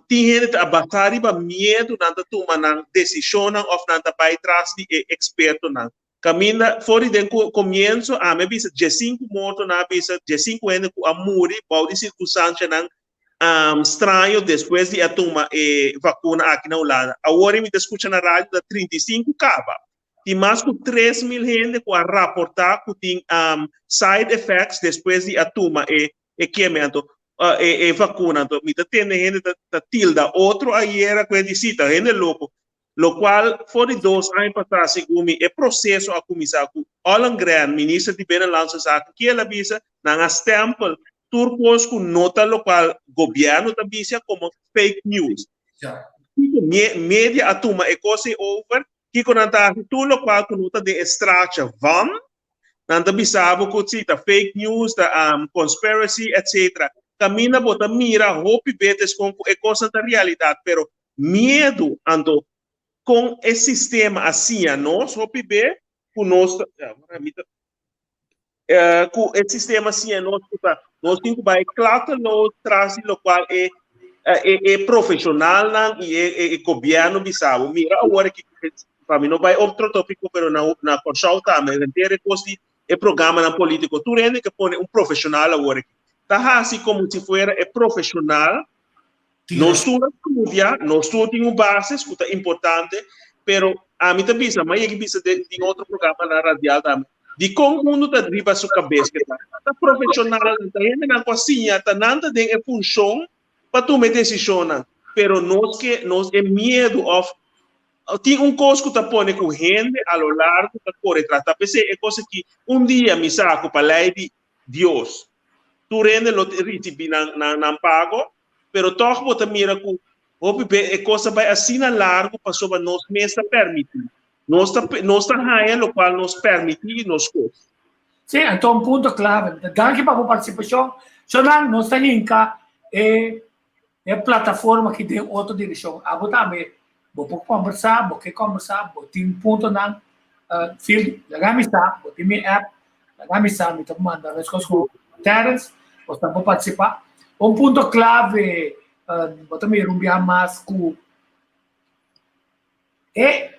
tin hende ta basa riba miedu nan ta tuma nan desishonnan òf nan ta bai tras di e ekspertonan. Kaminda for di den komienso ami a bisa diesinku morto nan a bisa diesinku hende ku a muri bou di sirkunstansianan straño despues di a tuma e vakuna aki na Hulanda. Awor mi ta skucha na radio ta 35 kaba. Tin mas ku 3000 hende ku a raportá ku tin side effects despues di a tuma e e keme anto e vakuna. Anto mi ta tende hende ta tilda otro ayera ku e di si ta hende loko. Lokual for di dos aña pasá segun mi e proseso a kuminsá ku Ollongren, minister di Binnenlandse Zaken, ki el a bisa nan a stempel tur kos ku no ta lokual gobièrnu ta bisa komo fake news. Kiko media a tuma e kos ei over, kiko nan ta hasi tur lokual ku no ta den e straatje van, nan ta bisa bo ku si ta fake news, ta conspiracy etc. Kaminda bo ta mira hopi betes kon ku e kosnan ta realidat pero Miedu, anto kon e sistema a siña nos hopi be ku nos ta, mi ta, ku e sistema a siña nos ku ta nos tin ku bai klateloos tras di lokual e e profeshonalnan i e e gobièrnu bisa bo. Mira awor aki pa mi no bai otro topiko pero na na Kòrsou tambe henter e kos di e programanan polítiko tur hende ke pone un profeshonal awor aki ta hasi komo si fuera e profeshonal Nos tur a studia, nos tur tin un basis ku ta importante, pero ami ta bisa, mi a yega bisa den otro programanan radial tambe, dikon mundu ta riba su kabes ke ta? Ta profeshonalnan, ta hendenan ku a siña, ta nan ta den e funshon pa tuma e desishonnan, pero nos ke, nos e miedu òf tin un kos ku ta pone ku hende a lo largo ta kore tras. Ta p'esei e kos aki, un dia mi sa ku pa lei di Dios. Tur hende lo ricibi nan nan pago, pero toch bo ta mira cu hopi be e cos a bay asina largo pasobra nos mes ta permiti. Nos ta nos ta haya locual nos permiti y nos cos. Sí, anto un punto clave. Danki pa bo participacion. Shonan, nos ta hinca e e plataforma aki den otro direccion. Abo tambe bo por combersa, bo ke combersa, bo tin puntonan, feel, laga mi sa, bo tin mi app, laga mi sa, mi ta manda meskos ku Terence, bo ta por participa. Un punto clave, bo ta mira un biaha mas ku e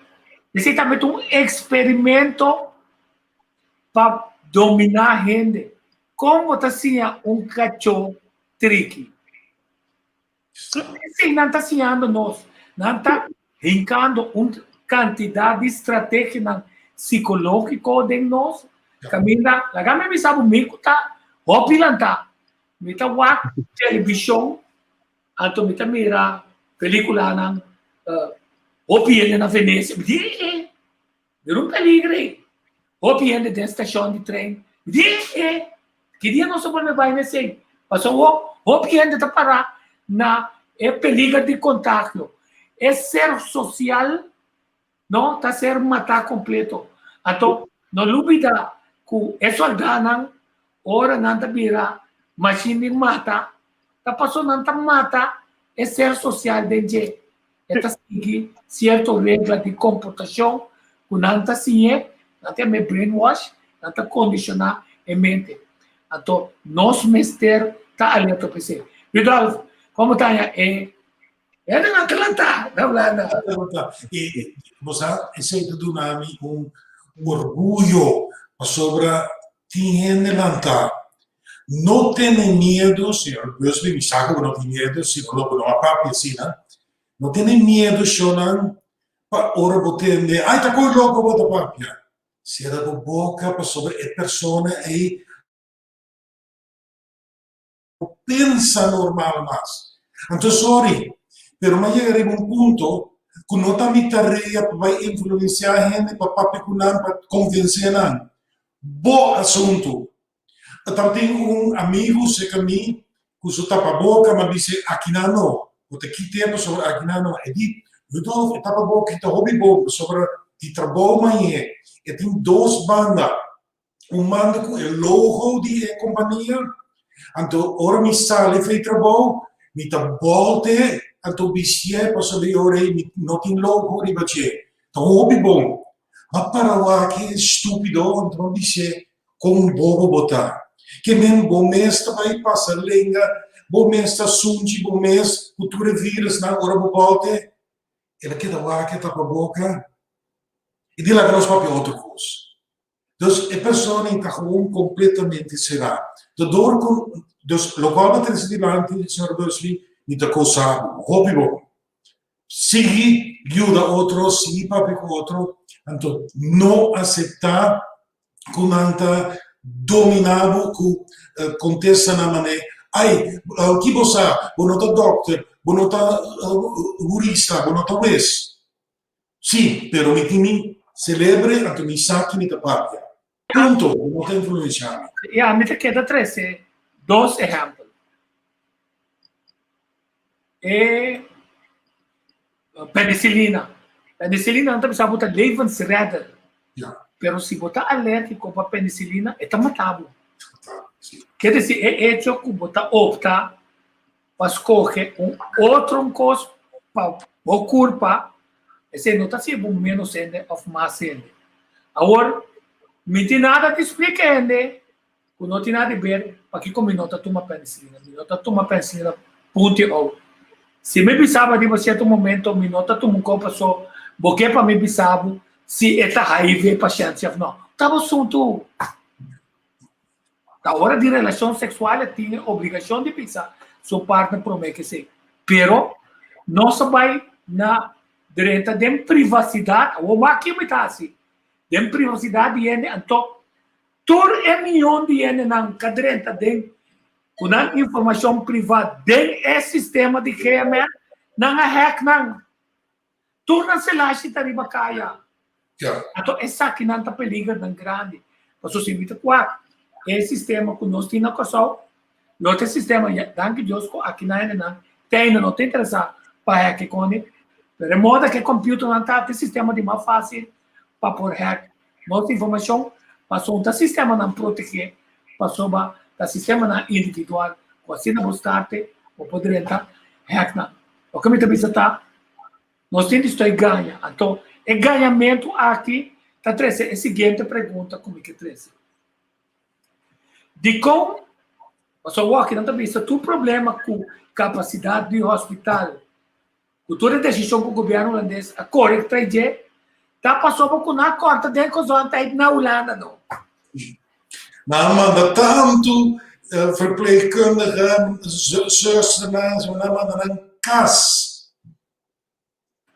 esei tambe ta un experimento pa domina hende. Kon bo ta siña un kachó triki? Esei nan ta siñando nos. Nan ta hinkando un kantidat di strategianan sikológiko den nos. Kaminda, laga mi bisa bo, mi ku ta hopi lantá, mi ta wak televishon, anto mi ta mira pelikulanan hopi hende na Venesia. Mi di, eh, eh, Mira un peligro ei. Hopi hende den stashon di trein. Mi di, eh, eh, ki dia nos a bolbe bai na esei? Pasobra hopi hende ta pará na e peliger di kontagio. E ser sosial no ta ser matá kompleto. Anto, no lubidá ku e sòldánan ora nan ta bira mashin di mata, ta pasobra nan ta mata e ser sosial den dje. E ta sigui sierto regla di komportashon ku nan ta siñ'é, nan ta yam'é brainwash, nan ta kondishoná e mente. Anto nos mester ta alerto pa esei. Rudolf, komo ta haña e hendenan ta lantá na Hulanda? I bo sa, esei ta duna mi un orguyo pasobra. Tin hende lantá. No tene miedu, señor Busby, mi sa ku bo no tin miedu, si no lo bo no a papia asina. No tene miedu, shownan, pa ora bo tende, Ai, ta koe loko bo ta papia. Sera bo boka pasobra e persona ei no pensa normal mas. Anto sorry, pero m'a yega riba un punto ku no ta mi tarea pa bai influensiá hende, pa papia ku nan, pa konvensé nan. Bo asuntu. Tabatin un amigu serka mi ku su tapaboka, m'a bis'é, Akinan no, bo ta kit'é pasobra akinan no. E di, Rudolf, e tapaboka ta hopi bon pasobra di trabou mañé e tin dos banda. Un banda ku e logo di e kompania, anto ora mi sali for e trabou mi ta bòlt'e anto bisié pasobra e ora ei mi no tin logo riba dje. Ta hopi bon. Ma para wak e stúpido anto mi bisié kon bobo bo ta. Ke men bo mes ta bai pasa lenga, bo mes ta sunchi bo mes ku tur e virusnan ora bo bòlt'e. El a keda wak e tapaboka i di laga nos papia otro kos. Dus e persona ei ta gewoon completamente será. Ta door cu, dus locual bo trece dilanti, señor Busby, mi ta cosa hopi bon. Sigui yuda otro, sigui papia cu otro, anto no acepta cu nan ta domina bo cu contestanan mane, ay, ki bo sa, bo no ta dokter, bo no ta hurista, bo no ta hues. Sí, pero mi tin mi celebre anto mi sa ki mi ta papia. Punto, bo no ta influencia mi. Ya, mi ta keda trece dos ehempel. E penicilina. Penicilina nan ta bisa bo ta levensredder. Ya. Pero si bo ta alergico pa penicilina, e ta mata bo. Mata bo, si. Ker deci e hecho cu bo ta opta pa scoge un otro un cos pa bo curpa, esey no ta haci bo menos hende of mas hende. Awor, mi tin nada di splica hende cu no tin nada di ber pakico mi no ta tuma penicilina. Mi no ta tuma penicilina punto y out. Si mi bisaba riba cierto momento mi no ta tuma un cos paso bo ke pa mi bisabo si e ta HIV pashent si of no. Ta bo asunto. Ta ora di relashon seksual e tin e obligashon di bisa su partner promé ke esei. Pero nos a bai na drenta den privasidat, awor wak kiko mi ta hasi, den privasidat di hende, anto tur e miyon di hendenan ka drenta den ku nan informashon privá den e sistema di GMN, nan a hack nan. Tur nan selashi ta riba kaya. Anto esakinan ta peligernan grandi. Pasobra si mi ta kuak e sistema ku nos tin na Kòrsou, lo ta e sistema, ya, danki Dios ku akinan hendenan te ainda no ta interesá pa hèk e kòne, pero e moda ku e kòmpiuternan ta, ta e sistema di mas fásil pa por hèk nos informashon, pasobra ta sistemanan protegé, pasobra ta sistemanan individual ku asina bo starte bo por drenta hèk nan. Loke mi ta bisa ta, Nos tin di stoi gaña. Anto, e gañamentu aki ta trese e siguiente pregunta ku mi ke trese. Dikon? Pasobra awor aki nan ta bisa tur problema ku kapasidat di hospital, ku tur e desishon ku gobièrnu hulandes a kore trai dje, ta pasobra ku nan a kòrta den gezondheid na Hulanda no. Nan a manda tantu verpleegkundigen, zusternan, nan a manda nan kas.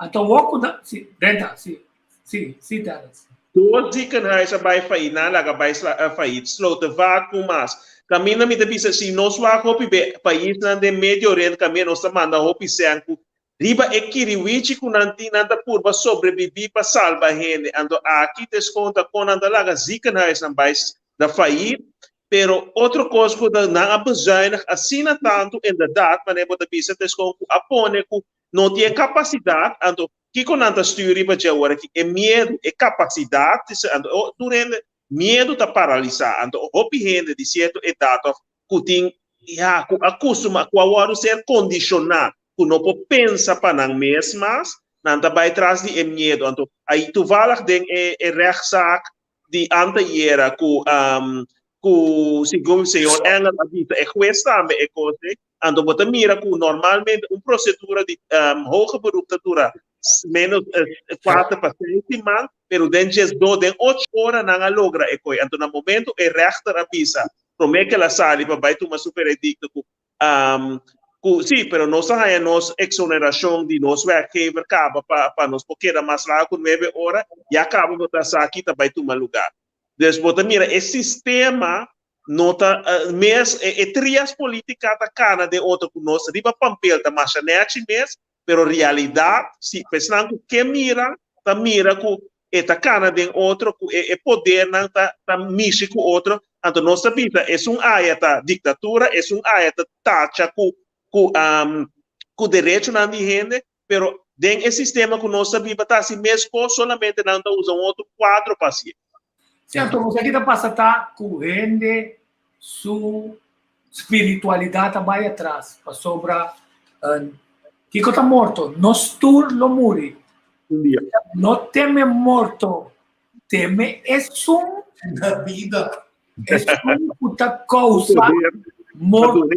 Anto awor ku nan, si, drenta, si, si, si Terrence. Dos ziekenhuis a bai faillit, nan a laga bai faillit, Slotervaart ku mas. Kaminda mi ta bisa si nos wak hopi be paisnan den Medio Oriente kaminda nos ta manda hopi sèn ku riba e kiriwichi ku nan tin nan ta purba sobrebibí pa salba hende. Anto aki ta eskon ta kon nan ta laga ziekenhuisnan bai na faillit. Pero otro kos ku nan a bezuinig asina tantu inderdaad manera bo ta bisa ta eskon ku a pone ku No tin e kapasidat, anto kiko nan ta stuur riba dje awor aki? E miedu, e kapasidat, anto tur hende, miedu ta paralisá, anto hopi hende di sierto edat òf ku tin, ya, ku a kustumá, ku a wòrdu ser kondishoná ku no por pensa pa nan mes mas, nan ta bai tras di e miedu. Anto ai toevallig den e e rechtszaak di antayera ku ku segun señor Engel a bisa e hues tambe e kos ei, anto bo ta mira ku normalmente un prosedura di hoger beroep ta dura menos 4 pa 6 siman, pero den 12, den 8 ora nan a logra e koi. Anto na momento e rechter a bisa, promé ku el a sali pa bai tuma su veredikto ku ku sí, pero nos a haña nos eksonerashon di nos werkgever kaba pa nos por keda mas largu ku 9 ora, ya kaba bo ta sa ki ta bai tuma lugá. Dus bo ta mira e sistema no ta mes, e trias politica ta cana den otro cu nos riba pampel ta masha nechi mes, pero realidad si pa esnan cu ke mira ta mira cu e ta cana den otro, cu e podernan ta mishi cu otro, anto nos ta bisa esun aya ta dictatura, esun aya ta tacha cu derechonan di hende, pero den e sistema ku nos ta biba ta hasi mes kos, solamente nan ta usa un otro kuadro pa hasié. Sí, anto loke ki ta pasa ta ku hende su spiritualidat a bai atras pasobra kiko ta morto? Nos tur lo muri. Un dia. No teme morto, teme esun Na bida. Esun ku ta kousa morto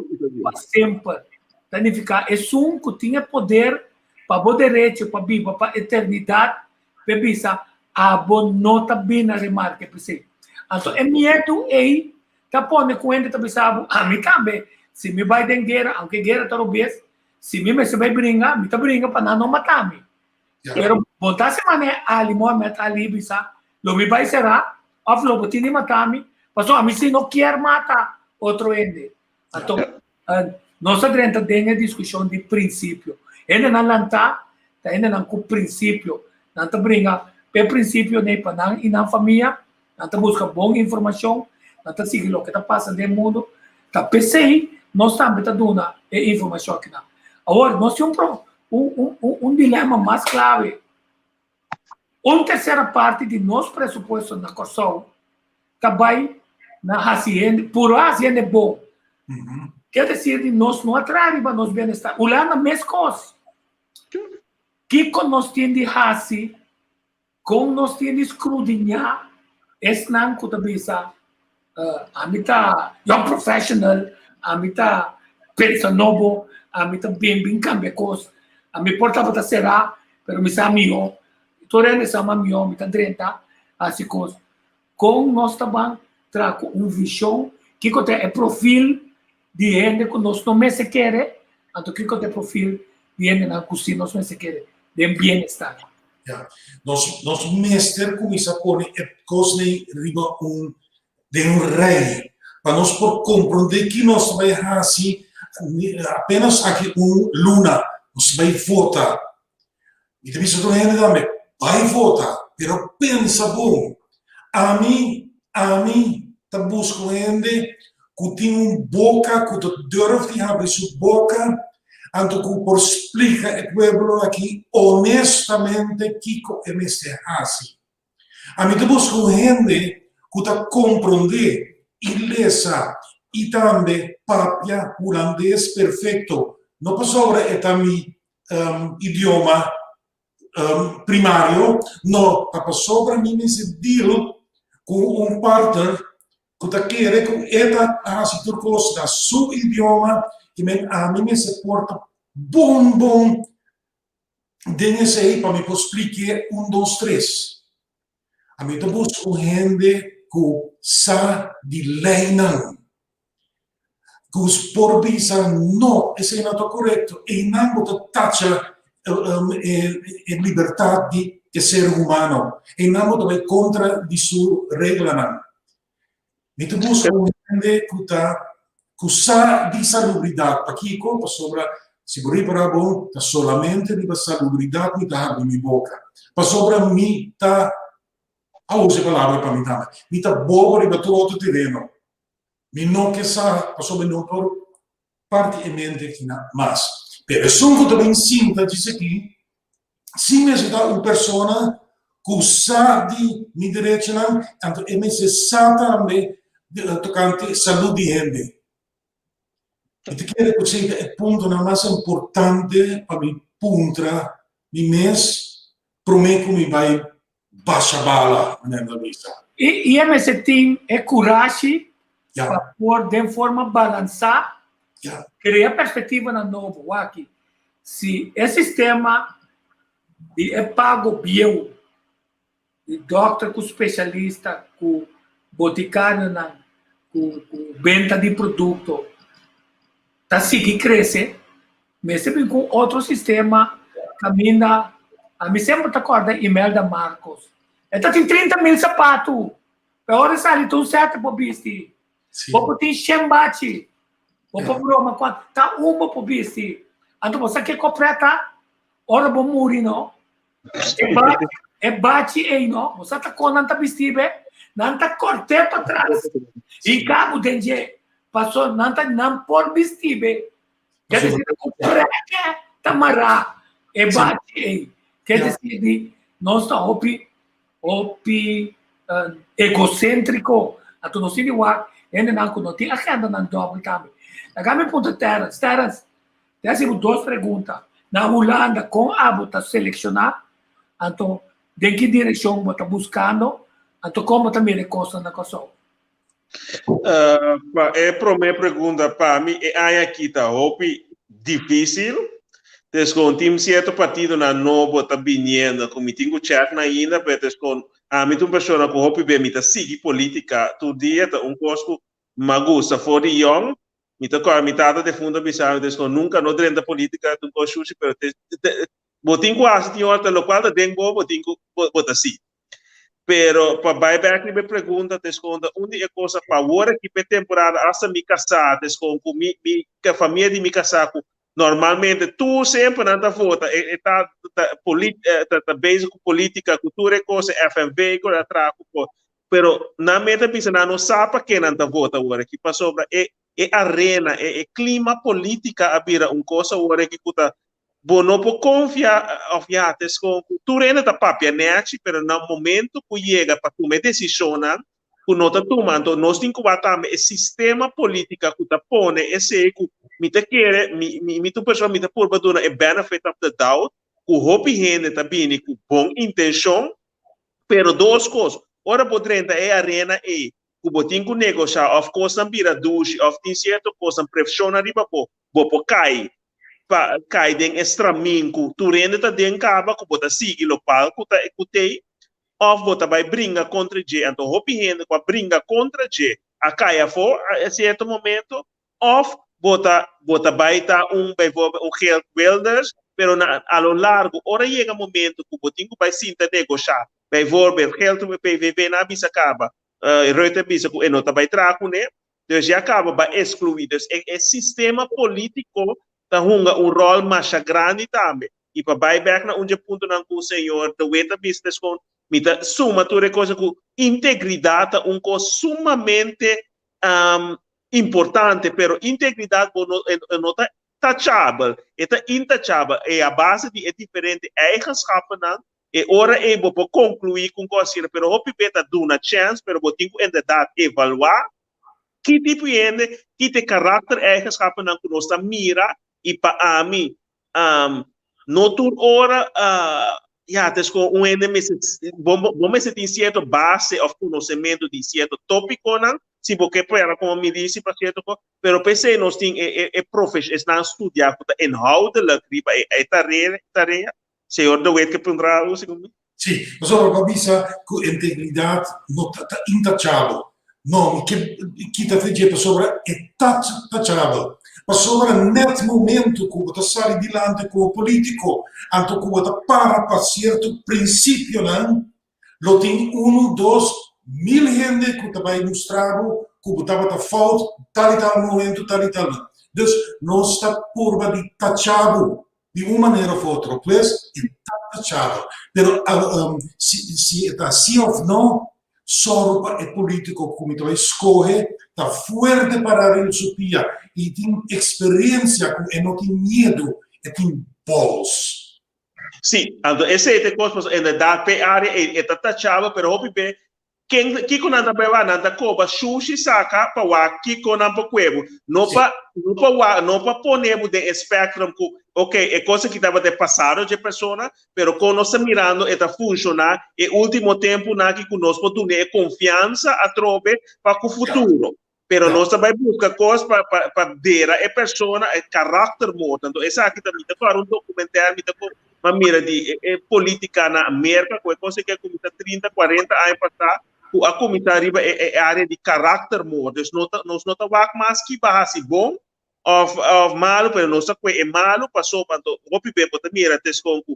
pa semper. Ta nifiká esun ku tin e poder pa bo derecho pa biba pa eternidat, p'e bisa, Abo no ta bini na remarke p'esei. Anto e miedu ei ta pone ku hende ta bisa bo, Ami tambe, si mi bai den guera, aunke guera ta robes, si mi mester bai bringa, mi ta bringa pa nan no mata mi. Pero bo ta hasi manera Ali Mohamed Ali bisa, lo mi bai será of lo bo tin di mata mi, pasobra ami si no kier mata otro hende. Anto, nos a drenta den e diskushon di prinsipio. Hendenan lantá ta hendenan ku prinsipio. Nan ta bringa p'e prinsipio nei pa nan i nan famia, nan ta buska bon informashon, nan ta sigui loke ta pasa den mundu. Ta p'esei nos tambe ta duna e informashon akinan. Awor, nos tin un un dilema mas klave. Un tersera parti di nos presupuesto na Kòrsou ta bai na hasi hende, puru hasi hende bon. Ke desir di nos no a traha riba nos bienestar. Hulanda meskos. Kiko nos tin di hasi? Kon nos tin di skrudiñá esnan ku ta bisa, Ami ta young professional, ami ta pensa nobo, ami ta bin bin kambia kos, ami por tabata será, pero mi sa mihó, tur hende sa mas mihó, mi ta drenta hasi kos. Kon nos ta ban traha ku un vishon? Kiko ta e profil di hende ku nos no mester kere? Anto kiko ta e profil di hendenan ku si nos mester kere den bienestar? Ya. Nos, nos mester kuminsá pone e kosnan riba un, den un rei, pa nos por komprondé ki nos ta bai hasi apenas aki un luna nos ta bai vota. Mi ta bisa tur hende tambe, bai vota, pero pensa bon. Ami, ami ta buska un hende ku tin un boka ku ta durf di habri su boka anto ku por splika e pueblo aki honestamente kiko e mester hasi. Ami ta buska un hende ku ta komprondé i lesa i tambe papia hulandes perfekto, no pasobra e ta mi idioma primario, no, ta pasobra mi mester deal ku un partner ku ta kere ku e ta hasi tur kos na su idioma i men ami mester por ta bon bon den esei pa mi por splik'é un dos tres. Ami ta buska un hende ku sa di leinan, ku por bisa no, esei no ta korekto, einan bo ta tacha e libertat di e ser humano, einan bo ta bai kontra di su reglanan. Mi ta buska un hende ku ta ku sa di salubridat. Pakiko? Pasobra si bo ripará bon, ta solamente riba salubridat mi ta habri mi boka. Pasobra mi ta, a usa e palabra pa mi tambe, mi ta bobo riba tur otro tereno. Mi no ke sa pasobra mi no por parti e mente kina mas. Pero esun ku ta bin sinta djis aki, si mester ta un persona ku sa di mi derechonan, anto e mester sa tambe tokante salud di hende. Mi ta kere ku esei ta e puntonan mas importante pa mi puntra mi mes promé ku mi bai basha bala, manera nan ta bisa. I e mester tin e kurashi pa por den forma balansá krea perspektivanan nobo. Wak, si e sistema. Di e pago bieu di dòkter ku spesialista ku botikarionan ku benta di produkto ta sigui krese, mester bin ku un otro sistema kaminda ami semper ta kòrda Imelda Marcos e ta tin 30,000 sapatu pero ora e sali ta un sèt bo bisti bo por tin shen bachi bo por broma ku ta un bo por bisti anto bo sa kiko prèt ta ora bo muri no e bachi ei no bo sa ta kon nan ta bisti be nan ta kòrt'é patras i kabu den dje paso nan ta nan por bisti be ke desi ku prèkè ta mará e bachi ei ke desi di nos ta hopi hopi egoséntriko anto nos tin di wak hendenan ku no tin agendanan dòbel tambe laga mi puntra Terence Terence Te hasi bo dos pregunta. Na Hulanda kon abo ta selekshoná? Anto den ki direkshon bo ta buskando? Anto kon bo ta mira e kosnan na Kòrsou? Pa e promé pregunta, pa mi e aña aki ta hopi difísil. Tes kon tin sierto partidonan nobo ta biniendo ku mi tin ku chèk nan ainda, pero tes kon ami ta un persona ku hopi be mi ta sigui polítika tur dia, ta un kos ku m'a gusta for di yòn. Mi ta kòrda mi tata defuntu a bisa mi des kon nunka no drenta politika ta un kos shushi pero te bo tin ku hasi tin ora ta lokual ta den bo bo tin ku bo ta si. Pero pa bai bèk riba e pregunta tes kon ta un di e kosnan pa awor aki pa e temporada asta mi kasá tes kon ku mi mi famia di mi kasá ku normalmente tur semper nan ta vota e ta ta ta bezig ku politika ku tur e kos e FNV ku a traha ku Pero nan mester ta bisa nan no sa pa ke nan ta vota awor aki, pasobra e e arena, e e klima politica a bira un kos awor aki ku ta bo no por konfia of ya ta eskon ku tur hende ta papia nechi, pero na momento ku yega pa tuma e desishonnan ku no ta tuma, anto nos tin ku wak tambe e sistema politica ku ta pone esei ku mi ta kere mi mi ta un persona mi ta purba duna e benefit of the doubt ku hopi hende ta bini ku bon intenshon. Pero dos kos, ora bo drenta e arena ei ku bo tin ku negoshá òf kosnan bira dushi òf tin sierto kosnan preshonnan riba bo, bo por kai pa kai den e stramin ku tur hende ta den kaba ku bo ta sigui lokual ku ta ku t'ei òf bo ta bai bringa kontra dje. Anto hopi hende ku a bringa kontra dje a kai afó a sierto momento Of bo ta bo ta bai ta un bijvoorbeeld un Geert Wilders, pero na a lo largo ora yega momento ku bo tin ku bai sinta negoshá, bijvoorbeeld Geert PVV nan a bisa kaba, Rutte a bisa ku e no ta bai traha kuné, dus ya kaba bai eskluí. Dus e e sistema polítiko ta hunga un ròl masha grandi tambe. I pa bai bèk na un dje puntonan ku señor De Wit a bisa deskon, mi ta suma tur e kos ku integridat ta un kos sumamente importante, pero integridad bo no, e no ta tachabel, e ta intachabel. E a base di e diferente eigenschappennan, e ora ei bo por conclui cu un cos asina, pero hopi be ta duna chance, pero bo tin cu inderdaad evalua ki tipo di hende, ki ta e karaktereigenschappennan cu nos ta mira, y pa ami, no tur ora, ya, ta esco un hende mester, bo, bo mester tin cierto base of conocemento di cierto topiconan, si bo ke prueba como milicia pa cierto cos, pero p'esey nos tin e, e, e profes, esnan studia cu ta inhoudelijk riba e, e tarea, tarea. Señor De Wit ke puntra algo segun mi? Sí, pasobra bo a bisa ku integridat no ta ta intachabel. No, mi ke kita fe dje pasobra e ta tachabel. Pasobra nèt momento ku bo ta sali dilanti komo polítiko, anto ku bo ta para pa sierto prinsipionan, lo tin unu, dos, mil hende ku ta bai mustra bo ku bo tabata fout tal i tal momento, tal i tal. Dus nos ta purba di tacha bo Di un manera of otro, pues e ta tachado. Pero si si e ta si of no, sòru pa e polítiko ku mi ta bai skohe ta fuerte pará riba su pia i tin eksperensia ku e no tin miedu, e tin balls. Sí, anto esei ta e kos, pasobra inderdat p'e área ei e ta tachado, pero hopi be Ken, kiko nan ta bai wak? Nan ta koba shushi saka pa wak kiko nan por kue bo. No pa, no pa wak, no pa pone bo den e spectrum ku, ok, e kos aki tabata e pasado dje persona, pero kon nos ta mirando e ta funshoná e último tempunan aki ku nos por dun'é e konfiansa atrobe pa ku futuro. Pero nos ta bai buska kos pa, pa, pa dera e persona, e karakter morto. Anto esaki ta, mi ta kòrda un dokumentaire, mi ta. m'a mira di e e politica na Merca cu e cosa ke a cuminsa 30, 40 aña pasa cu a cuminsa riba e e area di karaktermoord. Dus no ta nos no ta wak mas ki ba haci bon of of malo pero nos ta cue e malo pasobra anto hopi be bo ta mira tescon cu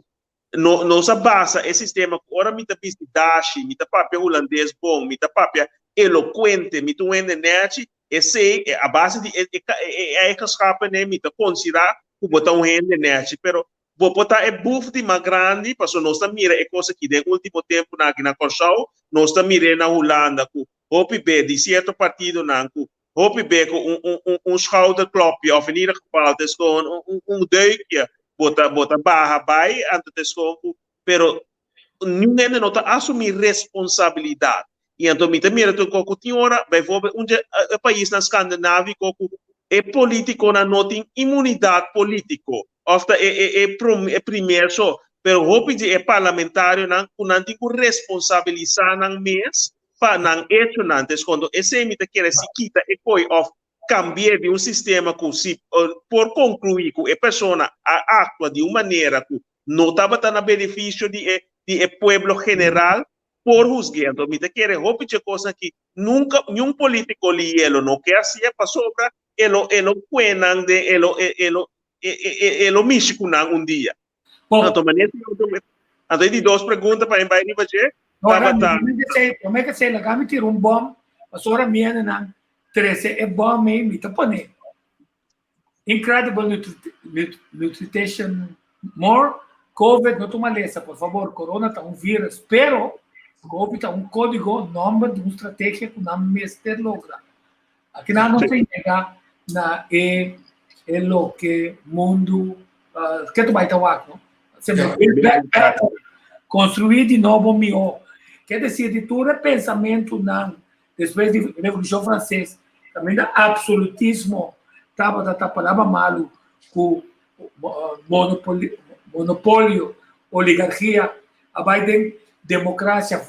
no nos a basa e sistema cu ora mi ta bisti dashi, mi ta papia hulandes bon, mi ta papia elocuente, mi ta un hende nechi, esey a base di e e e eigenschappen mi ta considera cu bo ta un hende nechi, pero bo por ta e buf di mas grandi, pasobra nos ta mira e cos aki den ultimo temponan aki na Corsou, nos ta mir'é na Hulanda cu hopi be di cierto partidonan cu Hopi be ku un un un un schouderklopje of in ieder geval het is gewoon un un un deukje bo ta bo ta baha bai anto het is gewoon ku pero niun hende no ta asumi responsabilidat i anto mi ta mira tur ku tin ora bijvoorbeeld un dje e paisnan skandinaviko ku e politikonan no tin imunidat politiko of ta e e e e primer so pero hopi di e parlamentarionan ku nan tin ku responsabilisa nan mes pa nan echonan. Entonces cuando esey mi ta kere si kita e kooi of cambi'e di un sistema cu si por conclui cu e persona a actua di un manera cu no tabata na beneficio di e di e pueblo general, por huzgu'e. Anto mi ta kere hopi dje cosnan aki nunca niun politico liye lo no ke haci'e pasobra e lo e lo cue nan den e lo e lo e lo mishi cu nan un dia. Bom. Anto manera si otro Anto e di dos pregunta pa bai riba dje. Ora, Tabata. prome ke sei, laga mi tira un bom, pasobra mi hendenan trese e bom ei, mi ta pone. Incredible nutrition more, Covid no ta un malesa, por fabor, corona ta un virus, pero Covid ta un codigo, nomber di un strategia ku nan mester logra. Akinan nos ta yega na e e loke mundu ke ta bai ta wak, no? Sembra build back better, construi di nobo miho. Ke desir di tur e pensamentunan despues di Revolushon Franses, kaminda absolutismo tabata ta palabra malu ku monopolio, oligarkia a bai den demokrasia,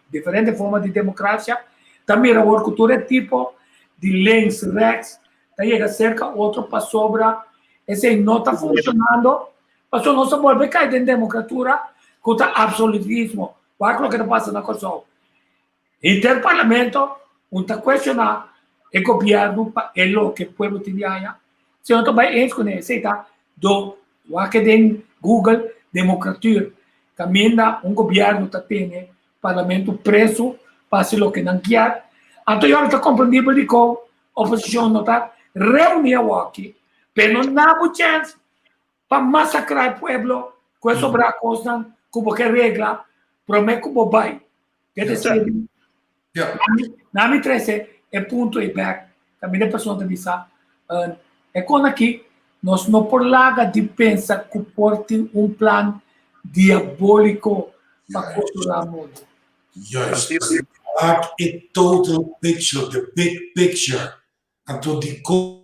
diferente forma di demokrasia, ta mira awor ku tur e tipo di links, rechts ta yega serka otro pasobra esei no ta funshonando, pasobra nos a bolbe kai den demokratura ku ta absolutismo. Wak loke ta pasa na Kòrsou. Henter parlamento un ta cuestiona e gobierno pa e loke pueblo tin di haña. Si no ta bay eens cune esey ta do wak den Google democratuur caminda un gobierno ta tene parlamento preso pa haci loke nan kier. Anto yo no ta comprendibel dicon oposicion no ta reuni awoki pero no na bo chance pa masacra e pueblo cu e sobra cosnan cu bo ke regla prome cu bo bay. Ke decir, na mi trece e punto ei bek, kaminda e persona ta bisa, e kon aki nos no por laga di pensa ku por tin un plan diabóliko pa kontrolá mundu. Juist. Wak e total picture, the big picture. Anto dikon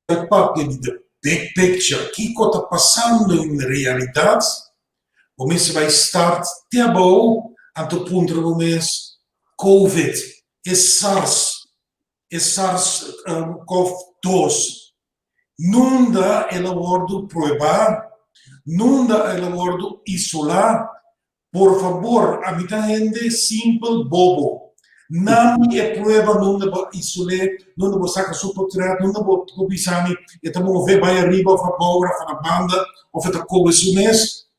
E papia di the big picture, kiko ta pasando en realidad, bo mester bai start te abou, anto puntra bo mes, Covid, e SARS, e SARS cov dos, nunda el a wordo prueba, nunda el a wordo isola, Por fabor, ami ta hende simpel bobo. Na mi e prueba nunda bo isol'é, nunda bo saka su potret, nunda bo por bisa mi e ta move bai ariba of abou of na banda of e ta kohe su mes.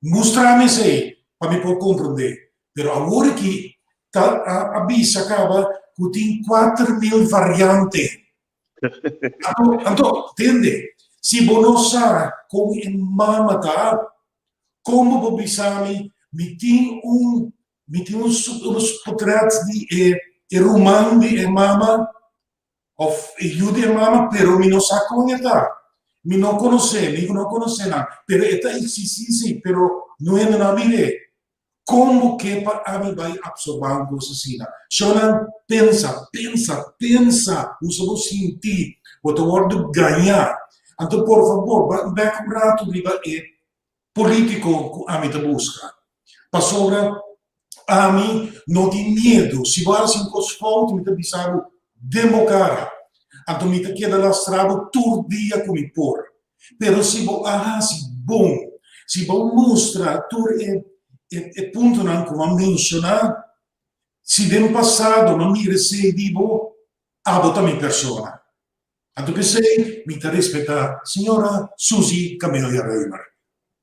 Mustra mi esei pa mi por komprondé. Pero awor aki ta a bisa kaba ku tin 4000 variante. Anto, anto, tende, si bo no sa kon e mama ta, Kon bo por bisa mi, mi tin un, mi tin un un potret di e e ruman di e mama of e yu di e mama, pero mi no sa kon e ta. Mi no konosé, mi no konosé nan, pero e ta eksistí sí, pero no hende no a mir'é. Kon bo ke pa ami bai absorbá un kos asina? Shownan, pensa, pensa, pensa! Usa bo sintí. Bo ta wòrdu gañá. Anto por fabor, ban bèk un ratu riba e polítiko ku ami ta buska. Pasobra ami no tin miedu. Si bo hasi un kos fout, mi ta bisa bo den bo kara. Anto mi ta keda lastra bo tur dia ku mi por. Pero si bo a hasi bon, si bo mustra tur e e puntonan ku a menshoná, si den pasado mi a mira esei di bo, abo ta mi persona. Anto p'esei mi ta respetá señora Suzy Camelia Römer.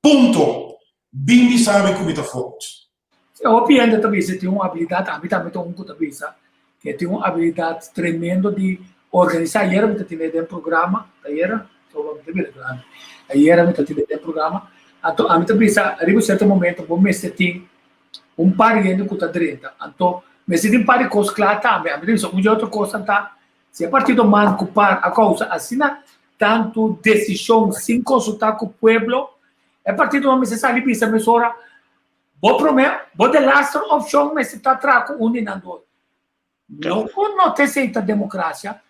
Punto! Bin bisa mi ku mi ta fout. Si hopi hende ta bisa tin un abilidat, ami tambe ta un ku ta bisa ke tin un abilidat tremendo di organisá. Ayera mi ta tene den programa, ayera? So mi ta bira grandi. Ayera mi ta tene den programa. Anto ami ta bisa riba sierto momento bo mester tin un par di hende ku ta drenta. Anto mester tin par di kos kla tambe. Ami ta bisa un di otro kosnan ta Si e partido man ku par a kousa asina tantu desishon sin konsultá ku pueblo, e partido man mester sali bisa mesora, Bo promé, bo delaster opshon mester ta traha ku un di nan dos. No ku no ta esei ta demokrasia,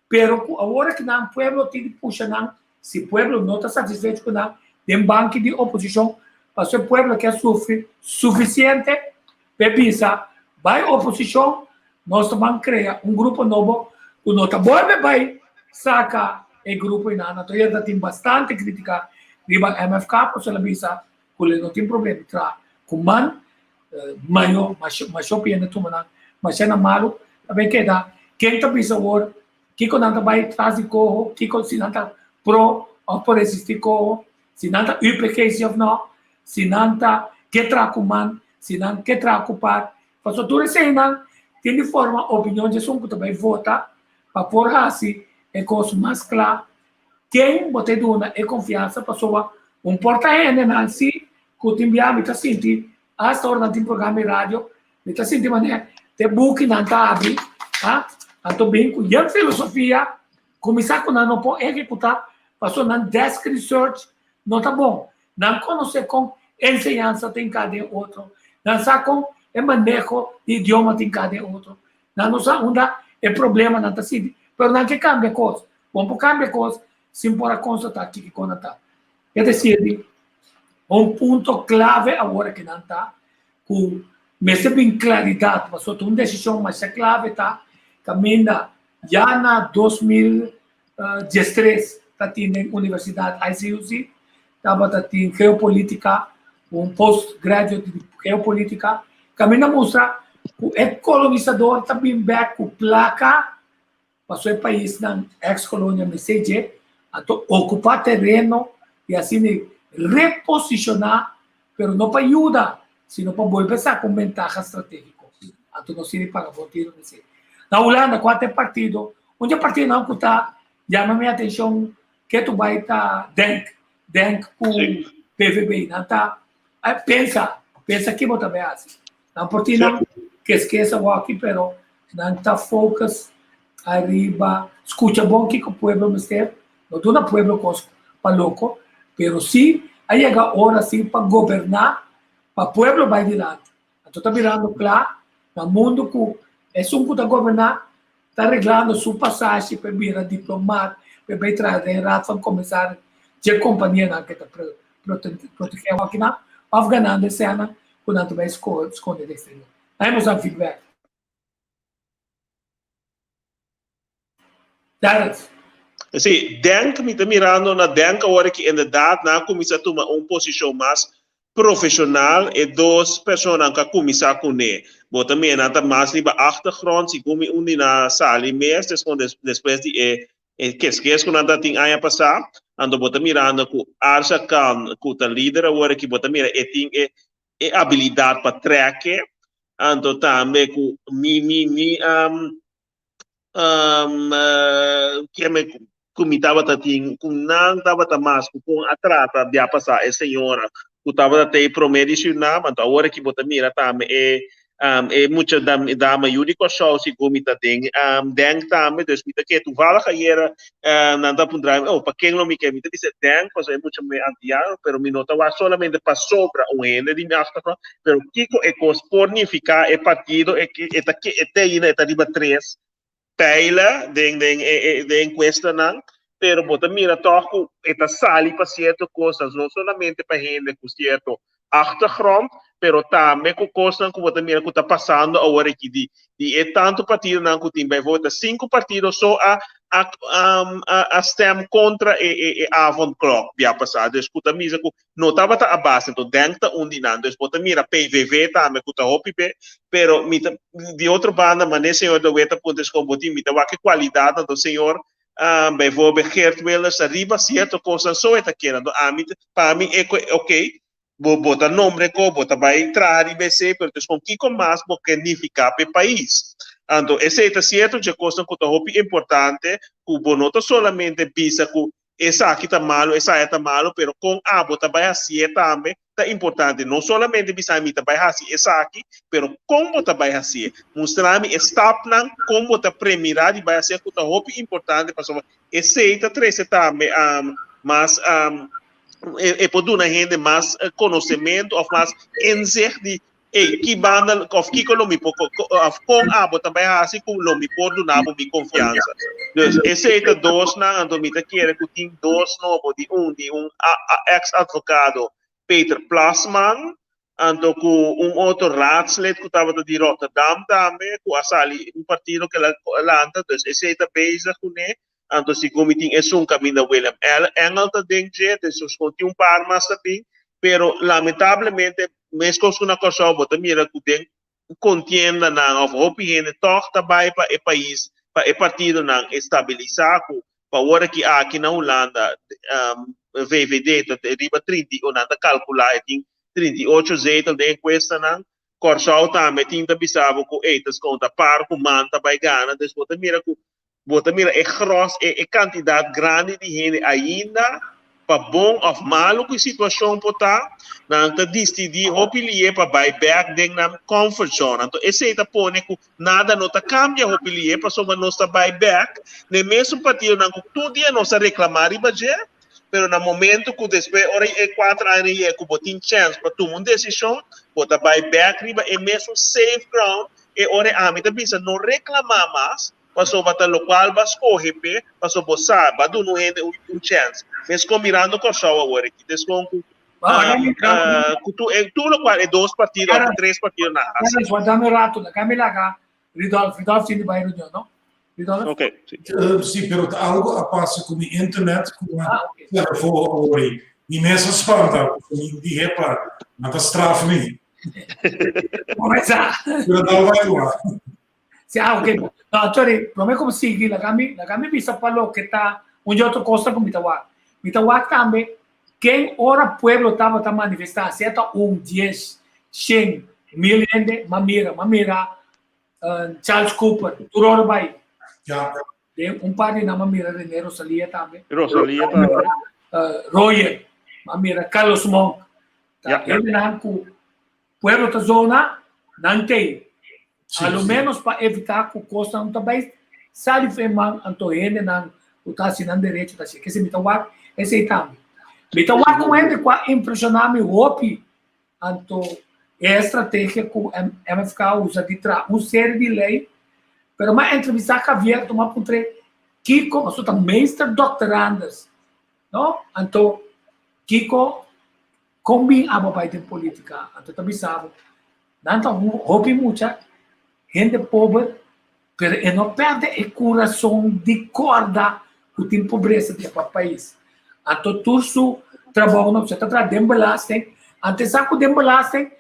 pero ku awor aki nan pueblo tin di pusha nan, si pueblo no ta satisfecho ku nan, den banki di oposishon, pasobra e pueblo ke a sufri sufisiente p'e bisa bai oposishon, Nos ta ban crea un grupo nobo cu no ta bolbe bay saca e grupo einan. Anto yer ta tin bastante critica riba MFK pasobra el a bisa cu le no tin problema di traha cu man mayo masho piende tuma nan masha na malo ta bay keda ken ta bisa awor kico nan ta bay tras di coho kico si nan ta pro of por resisti coho si nan ta UPG si of no si nan ta ke traha cu man si nan ke traha cu par. Pasobra tur eseinan tin di forma opinion di esun ku ta bai vota pa por hasi e kos mas kla. Ken bo ta duna e konfiansa? Pasobra un por ta hendenan si ku tin bia mi ta sinti asta ora nan tin programa di radio mi ta sinti manera te bukinan ta abri ha anto bin ku yen filosofia kuminsá ku nan no por ehekutá pasobra nan desk research no ta bon. Nan konosé kon enseñansa ta hinká den otro. Nan sa kon e maneho di idioma ta hinká den otro. Nan no sa unda e problemanan ta sinti, pero nan ke kambia kos. Bo por kambia kos sin por a konstatá kiko kon nan ta. Es desir, un punto klave awor ke nan ta ku mester bin klaridat, pasobra ta un desishon masha klave ta kaminda ya na 2013 ta tin den Universidat ICUC, tabata tin geopolitica, un postgraduate di geopolitica, kaminda mustra ku e kolonisador ta bin bek ku plaka pasobra e paisnan ex kolonia mester dje, anto okupa tereno i asina reposishoná, pero no pa yuda, sino pa bolbe saka un bentaha strategico. Anto nos tin di paga bon tiro n'esei. Na Hulanda kua ta e partido? Un di e partidonan ku ta yama mi atencion ketu bai ta Denk, Denk ku PVB. Nan ta pensa, pensa ki bo ta bai hasi. Nan por tin nan keskes awoki pero nan ta focus ariba skucha bon kiko pueblo mester. No duna pueblo kos pa loko, pero si a yega ora si pa goberná pa pueblo bai dilanti. Anto ta birando kla na mundu ku esun ku ta goberná ta reglando su pasashi pa e bira diplomat, pa e bai traha den Raad van Commissaris dje kompanianan ke ta protegé awokinan òf ganando e sènnan ku nan ta bai skonde den eksterior. Nan e boso feedback. Terrence. Sí, Denk, mi ta mirando na Denk awor ki inderdaad nan a kuminsá tuma un posishon mas profeshonal, e dos personanan ku a kuminsá kuné. Bo ta mira nan ta mas riba achtergrond, segun mi un di nan a sali mes despues di e e keskes ku nan ta tin aña pasá, anto bo ta mirando ku Arsha Khan ku ta lider awor aki, bo ta mira e tin e e abilidat pa trèk e, anto tambe ku mi mi mi Keme ku mi tabata tin ku nan tabata mas ku kon a trata bia pasá e señora ku tabata te e promé di Surinam, anto awor aki bo ta mira tambe e e mucha dama yu di Kòrsou sigur mi ta den Denk tambe, dus mi ta kere toevallig ayera nan ta puntra mi oh pa ken lo mi ke mi ta bisa Denk pasobra e mucha muhé antiano pero mi no ta wak solamente pasobra un hende di mi achtergrond Pero kiko e kos por nifiká e partido e e ta ke e teina e ta riba tres pijla den den e e den enkuestanan, pero bo ta mira tòg ku e ta sali pa sierto kosnan, no solamente pa hende ku sierto achtergrond, pero tambe ku kosnan ku bo ta mira ku ta pasando awor aki di di e tantu partidonan ku tin. Bijvoorbeeld ta sinku partido so a a stem kontra e avondklok bia pasá. Dus ku ta misa ku no tabata a base, anto Denk ta un di nan. Dus bo ta mira PVV tambe ku ta hopi be, pero mi ta di otro banda mane señor De Wit a puntra esco bo tin, mi ta wak e kualidat anto señor bijvoorbeeld Geert Wilders ta riba sierto kosnan so e ta kere. Anto ami pa mi e ok Bo bo ta nombre ko bo ta bai traha riba esei, pero dus kon kiko mas bo ke nifiká pa e pais? Anto esei ta sierto dje kosnan ku ta hopi importante, ku bo no ta solamente bisa ku esaki ta malu, esaya ta malu, pero kon abo ta bai hasié tambe ta importante. No solamente bisa mi ta bai hasi esaki, pero kon bo ta bai hasié. Mustra mi e stapnan kon bo ta premirá di bai hasié ku ta hopi importante pasobra esei ta trese tambe mas e por duna hende mas konosementu òf mas inzicht di ey ki banda òf kiko lo mi por òf kon abo ta bai hasi ku lo mi por duna bo mi konfiansa. Dus esei ta dosnan anto mi ta kere ku tin dos nobo di un di un ex advokado Peter Plasman anto ku un otro raadslid ku tabata di Rotterdam tambe ku a sali un partido ku el a lanta dus esei ta bezig kuné Anto segun mi tin esun kaminda Willem Engel ta den dje, dus kon tin un par mas ta bin, pero lamentablemente meskos ku na Kòrsou bo ta mira ku den kontiendanan òf hopi hende tòg ta bai pa e pais, pa e partidonan estabilisá ku pa awor aki aki na Hulanda VVD ta riba 30 nan ta kalkulá e tin 38 zetel den enkuestanan, Kòrsou tambe tin ta bisa bo ku ey ta skon ta par ku man ta bai gana, dus bo ta mira ku Bo ta mira e gros, e e kantidat grandi di hende ainda, pa bon òf malu ku e situashon por ta, nan ta disidí hopi lié pa bai bèk den nan comfort zone. Anto esei ta pone ku nada no ta kambia hopi lié pasobra nos ta bai bèk na e mesun partidonan ku tur dia nos a reklamá riba dje, pero na momento ku despues ora e kuater aña yega ku bo tin chèns pa tuma un desishon, bo ta bai bèk riba e mesun safe ground, e ora ami ta bisa no reklamá mas, Pasobra ta lokual bo a skohe p'e, pasobra bo sa, bo a duna un hende un chèns. Meskon mirando Kòrsou awor aki, deskon ku ku tur e tur lokual e dos partido òf e tres partido nan a hasi. Wardami un ratu, laga mi laga Ridolf, Ridolf tin di bai reunion, no? Ridolf? Ok, si. Si, pero ta algo a pasa ku mi internet ku a telefon awor ei. Mi mes a spanta, pasobra mi di hepa, nan ta straf mi. Comenzá. Pero no bai dura. Si, ah, ok. No, sorry, prome ku sigui, laga mi, laga mi bisa pa loke ta un di otro kosnan ku mi ta wak. Mi ta wak tambe ken ora pueblo tabata manifestá, sea ta un, dies, shen, mil hende, m'a mira, m'a mira Charles Cooper, tur ora bai. Ja. Den un par di nan m'a mira René Rosalia tambe. Rosalia tambe. Royer, m'a mira Carlos Monk. Ta Ja, ja. hendenan ku Pueblo ta zona nan tei. Sí, A lo sí. menos pa evita ku kosnan ta bai sali fu e man anto hendenan ku ta hasi nan derecho ta hasi. Kese mi ta wak esei tambe. Mi ta wak un hende ku a impreshoná mi hopi anto e estrategia ku MFK a usa di traha un serie di lei. Pero mi a entrevistá Javier tuma puntr'é kiko, pasobra ta meester doctorandus, no? Anto kiko Kon bin abo bai den politica? Anto ta bisa bo, nan ta hopi mucha hende pober, pero e no perde e curason di corda cu tin pobresa den pa pais. Anto tur su trabou no ta traha den belasting, anto e sa cu den belasting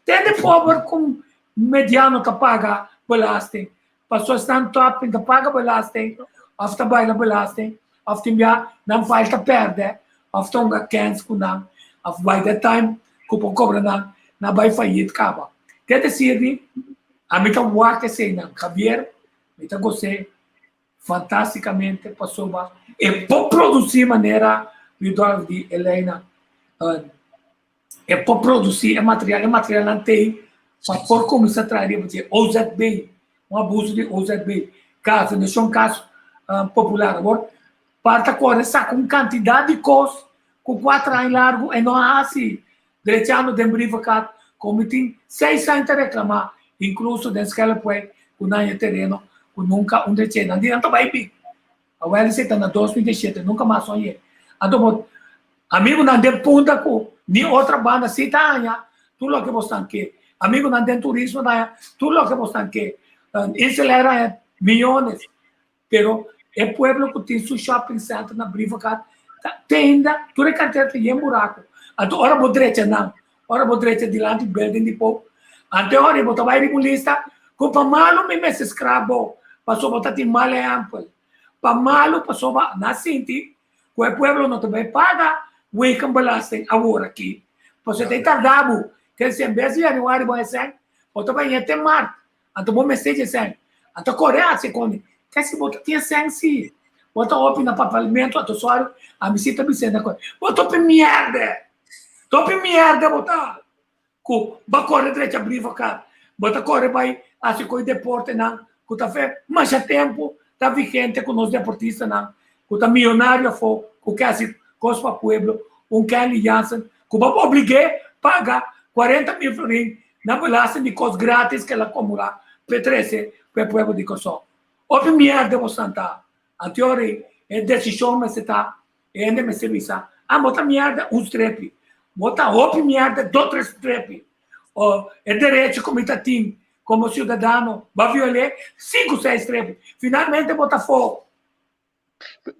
te hende pober cu mediano ta paga belasting, pasobra esnan top ta paga belasting of ta baila belasting of tin bia nan file ta perde of ta hunga kens ku nan of by that time ku por kobra nan nan bai fayit kaba. Te ta sirbi ami ta wak eseinan Javier mi ta gos'é fantasticamente pasobra e por produci manera Rudolf di Elena E por produsí e material, e materialnan t'ei pa por kuminsá traha riba dje. OZB, un abuso di OZB, kas, Fundashon Kas Popular. Awor, par ta kore saka un kantidat di kos ku kuater aña largu e no a hasi. Drechando den brievenkat, komo tin seis aña ta reklamá, inkluso den Skellepwijk, ku nan e tereno ku nunka un drech'é. Nan di nan ta bai bin. Awel esei ta na 2007, nunka mas oñe. Anto bo amigunan den punta ku ni otra banda si ta haña tur loke bosnan ke. Amigunan den turismo ta haña tur loke bosnan ke. Insel Air haña miyones. Pero E pueblo ku tin su shopping center na Brievengat ta te ainda tur e kantera ta yen buraku. Anto ora bo drecha nan, ora bo drecha dilanti building di Pope, anto e ora bo ta bai riba un lista ku pa malu mi mester skrap bo pasobra bo ta tin mal ehèmpel. Pa malu pasobra nan sinti ku e pueblo no ta bai paga wegenbelasting awor aki. Pasobra ta e tarda bo. Kel si en bes di januari bo hesèn, bo ta bai te mart. Anto bo mester dje sèn. Anto kore hasi kondi. Ke si bo ta tin sèn si. Bo ta hopi na papelmento anto sòri ami si ta bis'é na kore. Bo ta hopi mierde. Ta hopi mierde bo ta. Ku bo a kore drecha brievenkat. Bo ta kore bai hasi koe deportenan ku ta fe masha tempu ta vigente ku nos deportistanan ku ta miyonario afó ku ke hasi kos pa pueblo. Un Kenley Jansen ku bo a oblig'é paga 40,000 florin Na belasting di kos gratis ke la komura p'e trese p'e pueblo di Kòrsou. Hopi mierda bosan ta. Anteori e desishon mester ta, e hende mester bisa, ah bo ta mierda un strepi, bo ta hopi mierda dos tres strepi. O e derecho ku mi ta tin komo siudadano bo a viol'é sinku seis strepi. Finalmente bo ta fo.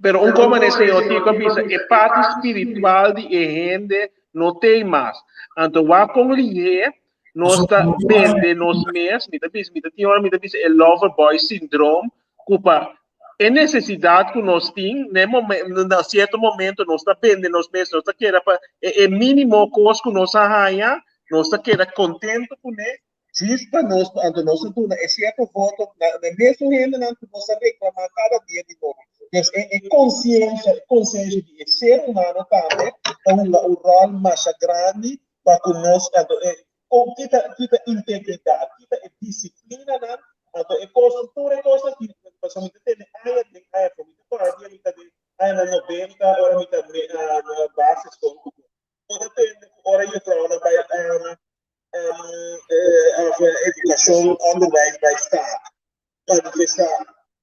Pero un koma ne Señor Tico a bisa e parti spiritual di e hende no tei mas. Anto wak kon lihé nos ta bende nos mes, mi ta bisa, mi ta tin ora mi ta bisa e lover boy syndroom ku pa e nesesidat ku nos tin na e momen na sierto momento nos ta bende nos mes, nos ta keda pa e e minimo kos ku nos a haña, nos ta keda kontento kuné. Djis pa nos, anto nos a duna e sierto voto na e mesun hendenan ku nos a reklamá kada dia di nobo. Dus e e konsiensha, e konsiensha di e ser humano tambe ta hunga un ròl masha grandi pa ku nos, anto e kon kita kita integridat, kita e disiplinanan, anto e kos, tur e kosnan ki, pasobra mi ta tene aña den aña, mi ta kòrda dia mi ta den añanan nobenta ora mi ta na basisschool, bo ta tende ku ora juffrouwnan bai edukashon, onderwijs bai staat manifestá.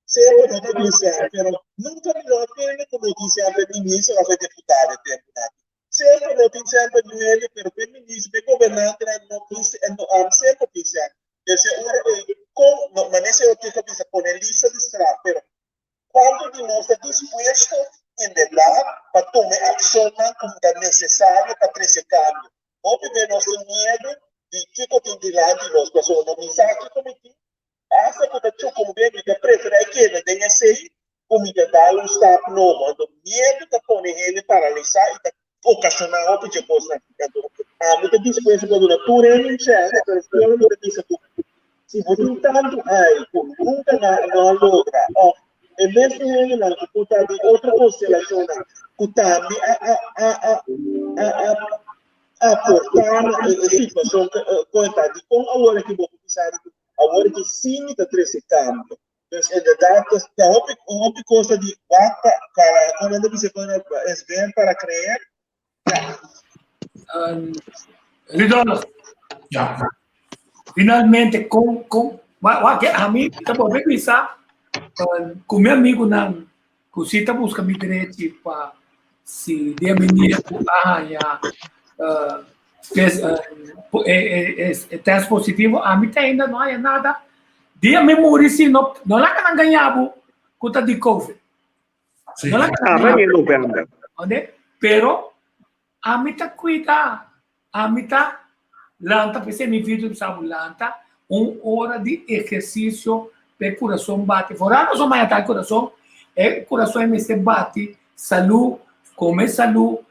Semper no ta bin sèn, pero nunka mi no a tende ku no tin sèn pa e minister òf e deputado e tempunan aki. Semper no tin sèn pa niun hende, pero pa e minister, pa e gobernantenan no tin sèn, semper tin sèn. Desde e ora ei, kon, manera señor Kiko a bisa, pone lista di straf, pero Kuantu di nos ta dispuesto en bèrdat pa tuma e akshonnan ku ta nesesario pa trese kambio? Hopi bes nos tin miedu di kiko tin dilanti nos, pasobra no mi sa kiko mi tin. Asta ku ta chukumbé, mi ta preferá e keda den esei ku mi ta dal un stap nobo. Anto miedu ta pone hende paralisá i ta okashoná hopi dje kosnan aki. Anto ami ta dispuesto pa duna tur hende un chèns, pero solo mi ta bisa ku si bo tin tantu ai ku nunka nan no a logra òf e mesun hendenan ku por ta den otro konstelashonnan ku tambe a a a a a a aportá na e e situashon ku e ta, dikon awor aki bo por bisa di ku awor aki sí mi ta trese kambio? Dus inderdaad, ta hopi, hopi cosa di wak pa, para, kon nan ta bisa kon es ver para creer. Ja. Rudolf. Ja. Finalmente, kon, kon, wak, ami ta bolbe bisa, ku mi amigunan, ku si ta buska mi drechi pa si dia mi nietu a haña test, e test positivo, ami te ainda no haña nada. Dia mi muri si no, no laga nan gaña bo ku ta di covid. No laga nan gaña bo. Pero ami ta kuida, ami ta lanta, p'esei mi video bisa bo lanta un ora di ehersisio pa e kurason bati. Foral nos a maya ta e kurason, e kurason e mester bati salú, kome salú,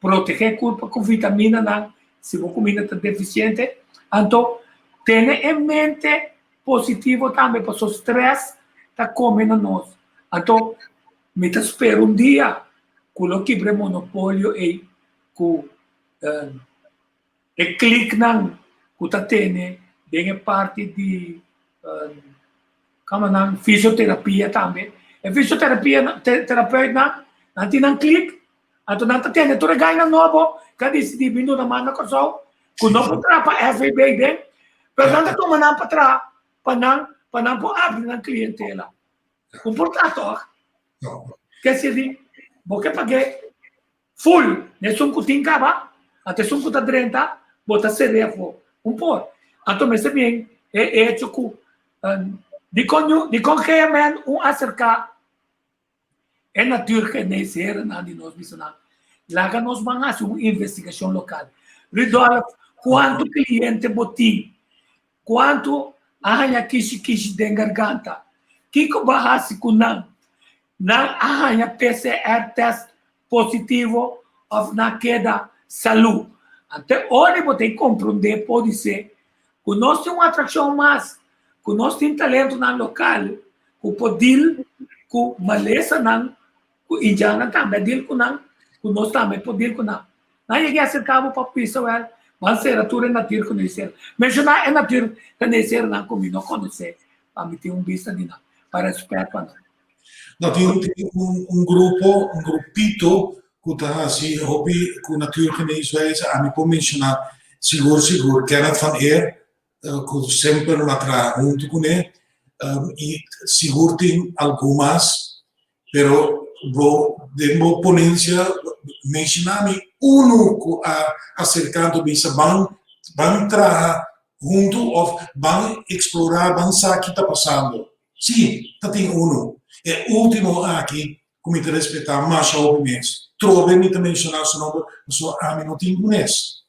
protegé kurpa ku vitaminanan si bo kuminda ta defisiente. Anto tene e mente positivo tambe pasobra stress ta kome na nos. Anto mi ta spera un dia ku lo kibra e monopolio ei ku e kliknan ku ta tene den e parti di kama nan fisioterapia tambe. E fisioterapia terapeutnan nan tin nan klik anto nan ta tene tur e gainan nobo ku a disidí bin duna man na Kòrsou ku no por traha pa FVB den pero nan ta tuma nan pa traha pa nan pa nan por abri nan klientela. Un por traha tòg? Ke sirbi bo ke pag'é Full, n'esun ku tin kaba, anto esun ku ta drenta, bo ta ser'é afó. Un por. Anto mester bien e hecho ku dikon ñu, dikon GMN un aserká E natuurgeneesherennan di nos bisa nan, laga nos ban hasi un investigashon lokal. Rudolf, kuantu kliente bo tin? Kuantu a haña kishi kishi den garganta? Kiko bo a hasi ku nan? Nan a haña PCR test positivo òf nan keda salú? Ante ora bo ta komprondé podisé ku nos tin un atrakshon mas, ku nos tin talentonan lokal ku por deal ku malesanan ku indiannan tambe a deal ku nan, ku nos tambe por deal ku nan. Nan yega aserká bo pa pisa wèl, ban sera tur e natuur ku nos sera. Menshoná e natuur ku nos sera nan ku mi no konosé, pa mi tin un bista di nan, pa rèspèt pa nan. No, tin tin un un grupo, un grupito ku ta hasi hopi ku natuurgeneeswijze. Ami por menshoná sigur sigur Kenneth van Eer, ku semper lo a traha huntu kuné i sigur tin algun mas, pero bo den bo ponensia menshoná mi unu ku a aserká anto bisa ban ban traha huntu òf ban eksplorá ban sa ki ta pasando. Sí, ta tin unu. E último aki ku mi ta respetá masha hopi mes. Trobe mi ta menshoná su nòmber pasobra ami no tin kunes.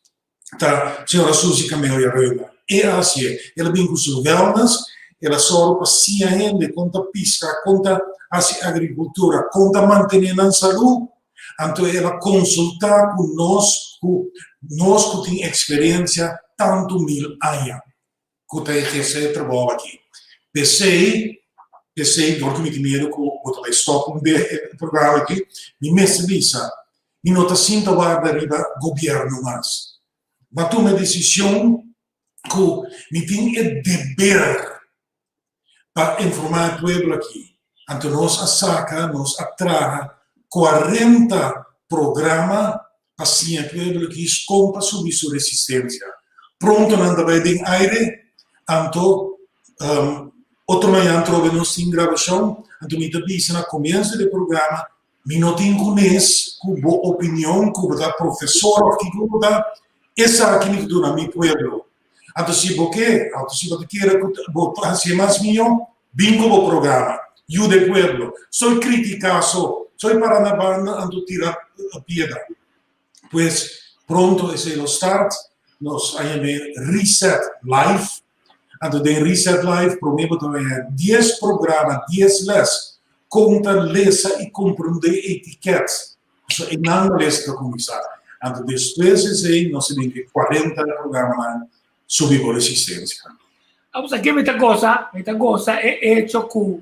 Ta señora Suzy Camelia Reumer. E a hasié. El a bin ku su wellness, el a sòru pa siña hende kon ta piska, kon ta hasi agrikultura, kon ta mantené nan salú. Anto el a konsultá ku nos ku nos ku tin eksperensia tantu mil aña ku ta ehersé e trabou aki. P'esei, p'esei, dor ku mi tin miedu ku bo ta bai stòp un bes e programa aki, mi mester bisa, mi no ta sinta warda riba gobièrnu mas. Mi a tuma e desishon ku mi tin e deber pa informá e pueblo aki. Anto nos a saka, nos a traha 40 programa pa siña e pueblo aki kon pa subi su resistencia. Pronto nan ta bai den aire, anto otro mañan trobe nos tin grabacion, anto mi ta bisa na comienzo di e programa, mi no tin kunes ku bo opinion, ku bo ta profesor of kiko bo ta, esaki mi ta duna mi pueblo. Anto si bo ke, anto si bo ta kere ku bo ta hasié mas mihó, bin ku bo programa. Yuda e pueblo. Soy kritiká so, soy para na banda anto tira piedra. Pues pronto esei lo start, nos a yam'é Reset Life. Anto den Reset Life promé bo ta haña dies programa, dies lès kon ta lesa i komprondé etiket. Pasobra einan bo lesa ta kuminsá. Anto despues esei nos ta bin ku e 40 programanan subi bo resistensia. Abo sa ke mi ta gosa? Mi ta gosa e echo ku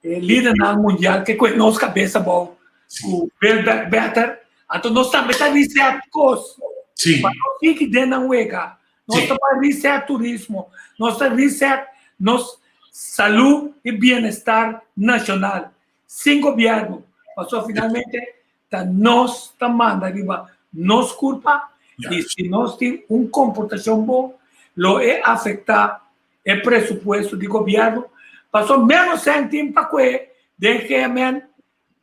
e lidernan mundial ke kue nos kabesa abou ku Build Back Better. Anto nos tambe ta reset kos. Sí. Pa no sigui den nan wega. Nos ta pa reset turismo. Nos ta reset nos salú i bienestar nashonal. Sin gobierno. Pasobra finalmente ta nos ta manda riba nos kurpa i si nos tin un komportashon bon lo e afektá e presupuesto di gobierno. Pasobra menos sèn tin pa kue den GMN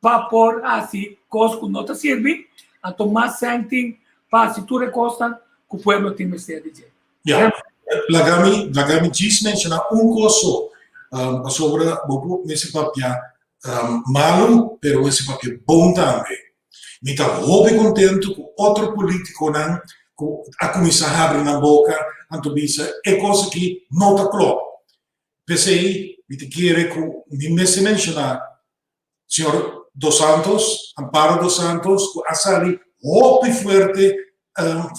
pa por hasi kos ku no ta sirbi, anto mas sèn tin pa hasi tur e kosnan ku pueblo tin mester di dje. Ya, laga mi, laga mi djis menshoná un kos so, pasobra bo por mester papia malu, pero mester papia bon tambe. Mi ta hopi kontentu ku otro politikonan ku a kuminsá habri nan boka anto bisa e kos aki no ta klòp. P'esei mi ta kere ku mi mester menshoná señor Dos Santos, Amparo Dos Santos ku a sali hopi fuerte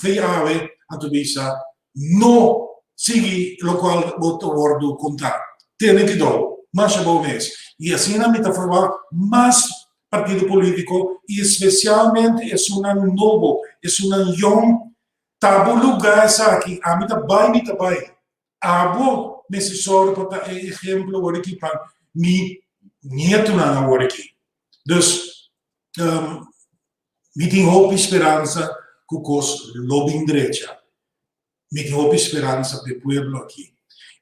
fe awe anto bisa no sigui lokual bo ta wòrdu kontá. Tene kidou, masha bo mes. I asina mi ta ferwagt mas partido politico y especialmente esunnan nobo, esunnan yong, ta bo lugar esaki, ami ta bay mi ta bay, abo mester sòru pa ta e ehemplo awor aki pa mi nietonan awor aki. Dus mi tin hopi speransa ku kos lo bin drecha. Mi tin hopi speransa p'e pueblo aki.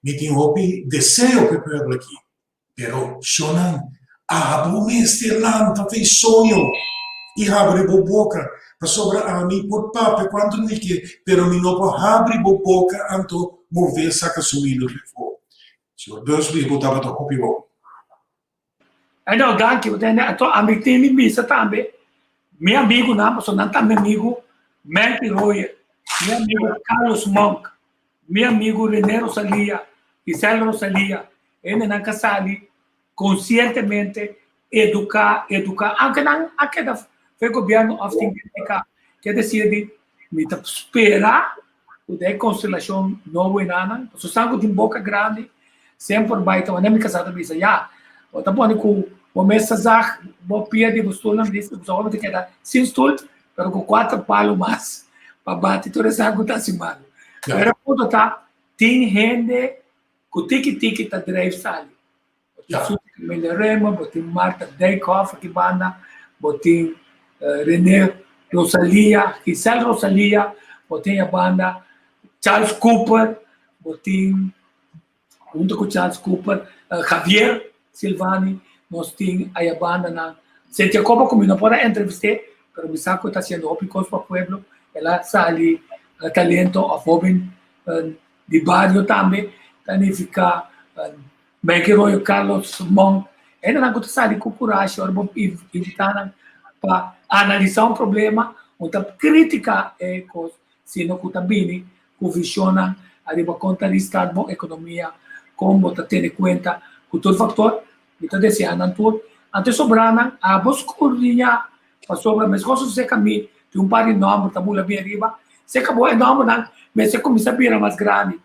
Mi tin hopi deseo p'e pueblo aki. Pero, shonnan, abo mester lanta fei soño i habri bo boka, pasobra ami por papia kuantu mi ke, pero mi no por habri bo boka anto move saka su hilo di afó. Señor Busby, bo tabata hopi bon. No, danki. Anto, ami tin mi bisa tambe, mi amigunan, pasobra nan ta mi amigu Melky Royer, mi amigu Carlos Monk, mi amigu Rene Rosalia, Giselle Rosalia, hendenan ka sali konsientemente eduká, eduká, aunke nan a keda fe gobièrnu òf tin kritiká, ke desir di mi ta spera ku den e konstelashon nobo enanan, pasobra esnan ku tin boka grandi semper bai ta manera mi kasá ta bisa, ya, bo ta pone ku bo mes ta zag bo pia di bo stulnan listo, pasobra bo ta keda sin stul, pero ku kuater palu mas pa bati tur esnan ku ta hasi malu. Pero e punto ta, tin hende ku tiki tiki ta drijf sali. Bo tin Suzy Camelia Rema, bo tin Martha Dijkhoff aki banda, bo tin Rene Rosalia, Giselle Rosalia, bo tin e banda Charles Cooper, bo tin hunto ku Charles Cooper, Javier Silvani, nos tin aya bandanan. Cynthia Coba ku mi no por a entrevist'é, pero mi sa ku e ta hasiendo hopi kos pa pueblo. El a sali talento òf hóben di bario tambe, ta nifiká Maggie Royo, Carlos Monk, hendenan ku ta sali ku kurashi ora bo invitá nan pa analisá un problema, no ta kritiká e kos, sino ku ta bini ku vishonnan ariba kon ta restart bo ekonomia, kon bo ta tene kuenta ku tur faktor. Mi ta deseá nan tur. Anto e sobranan, abo skurdriñá pasobra meskos ku seka mi tin un par di nòmber ta bula bin ariba, seka bo e nòmbernan mester kuminsá bira mas grandi.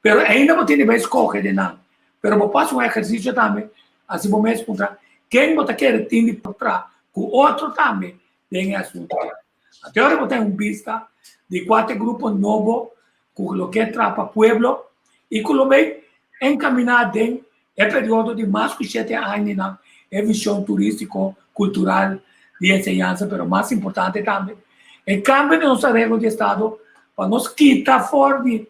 Pero ainda bo tin di bai skohe den nan. Pero bo por hasi un ehersisio tambe, hasi bo mes puntra ken bo ta kere tin di por traha ku otro tambe den e asuntu aki. Anto ora bo ta un bista di kua ta e grupo nobo ku lo ke traha pa pueblo i ku lo bai enkaminá den e periodo di mas ku shete añanan e vishon turístiko, kultural, di enseñansa, pero mas importante tambe e kambio di nos areglo di estado pa nos kita for di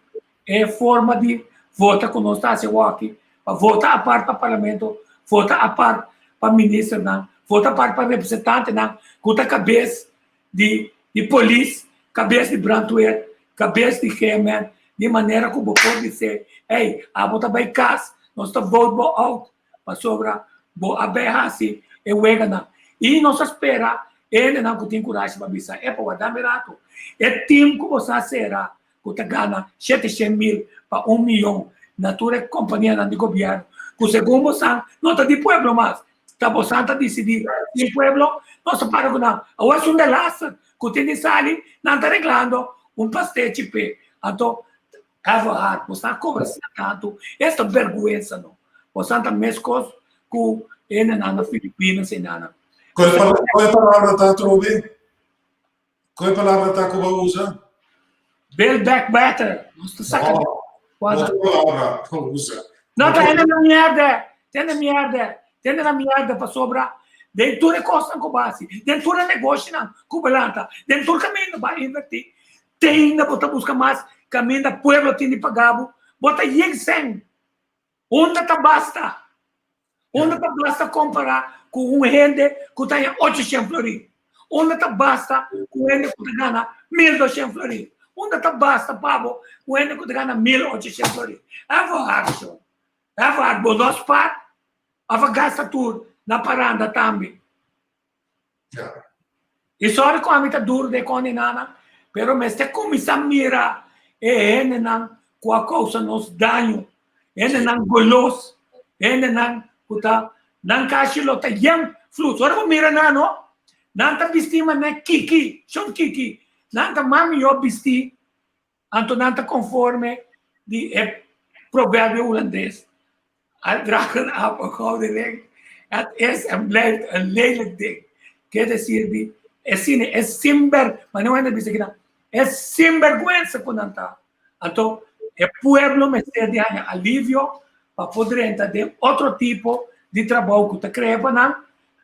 E forma di vota ku nos ta hasi awor-aki, pa vota apart pa parlamento, vota apart pa ministernan, vota apart pa representantenan ku ta kabes di di polis, kabes di brandweer, kabes di GMN, di manera ku bo por bis'é, ey, abo ta bai kas, nos ta vote bo out, pasobra bo a bai hasi e weganan. I nos a spera e hendenan ku tin kurashi pa bisa, epa, warda mi rato, e tim ku bo sa sera ku ta gana 700,000 pa un miyon na tur e kompanianan di gobièrnu, ku segun bosan no ta di pueblo mas, ta bosan ta disidí sin pueblo, nos ta para ku nan. Awor esun delaster ku tin di sali, nan ta reglando un pastechi p'e. Anto, Everhard, bosan a kobra asina tantu, es ta bèrgwensa no. Bosan ta meskos ku hendenan na Filipinas i nan. Kua e palabra ta atrobe? Kua e palabra ta ku bo usa? Build back better. Nos ta saka No, otro palabra bo usa. No, ta hende na mierda. Tende mierda. Tende na mierda pasobra den tur e kosnan ku bo hasi, den tur e negoshinan ku bo lanta, den tur kaminda bo a invertí, te ainda bo ta buska mas kaminda pueblo tin di paga bo, bo ta yeg sèn. Unda ta basta? Unda ta basta kompará ku un hende ku ta haña 800 florin? Unda ta basta ku un hende ku ta gana 1200 florin? Unda ta basta pa bo ku un hende ku ta gana 1800 florin? Even hard shon. Even hard. Bo no spaar of a gasta tur na paranda tambe. I sorry ku ami ta duru den kòne nana, pero mester kuminsá mira e hendenan ku a kousa nos daño, hendenan golos, hendenan ku ta nan kashi lo ta yen flus. Ora bo mira nan no, nan ta bistí manera kiki, shon kiki, nan ta mas mihó bistí Anto nan ta konforme di e proverbio hulandes, Al draagt een aap een gouden ring, het is en blijft een lelijk ding. Ke desir di e sine e sinber, manera un hende bisa kinan, e sinbergwensa ku nan ta. Anto e pueblo mester di haña alivio pa por drenta den otro tipo di trabou ku ta krea pa nan,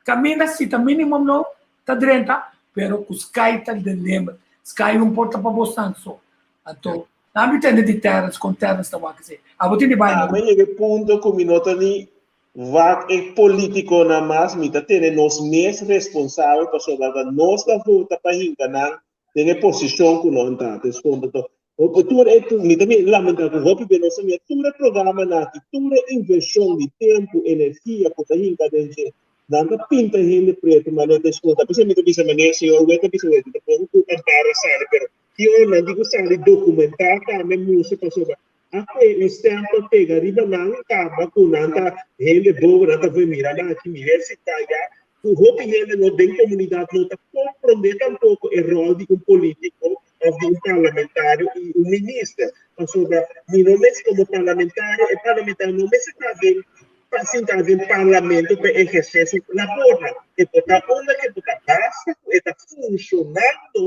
kaminda si ta minimum no ta drenta, pero ku sky ta den limit. Sky un por ta pa bosnan so. Anto, nan mi tende di Terrence, kon Terrence ta wak esei. Abo tin di bai no? Ami a yega e punto ku mi no ta ni wak e politikonan mas, mi ta tene nos mes responsabel pasobra ta nos ta vota pa hinka nan den e posishon ku nan ta. Entonces konta to tur e mi ta lamenta ku hopi be nos ta mira tur e programanan aki, tur e invershon di tempu, energia ku ta hinka den dje. Nan ta pinta hende pretu manera ta esconta. P'esei mi ta bisa manera señor Wet ta bisa wet, mi ta pon ku Amparo a sali, pero ki ora nan tin ku sali dokumentá tambe mustra pasobra a p'e un stempel pega riba nan kaba ku nan ta hende bobo, nan ta bai mira nan aki, mira si ta ya ku hopi hende no den komunidat no ta komprondé tampoko e ròl di un polítiko òf di un parlamentario i un minister. Pasobra mi no mes komo parlamentario, e parlamentario no mester ta den pa sinta den parlamento pa ehersé su labornan. E por ta unda ke por ta basta ku e ta funshonando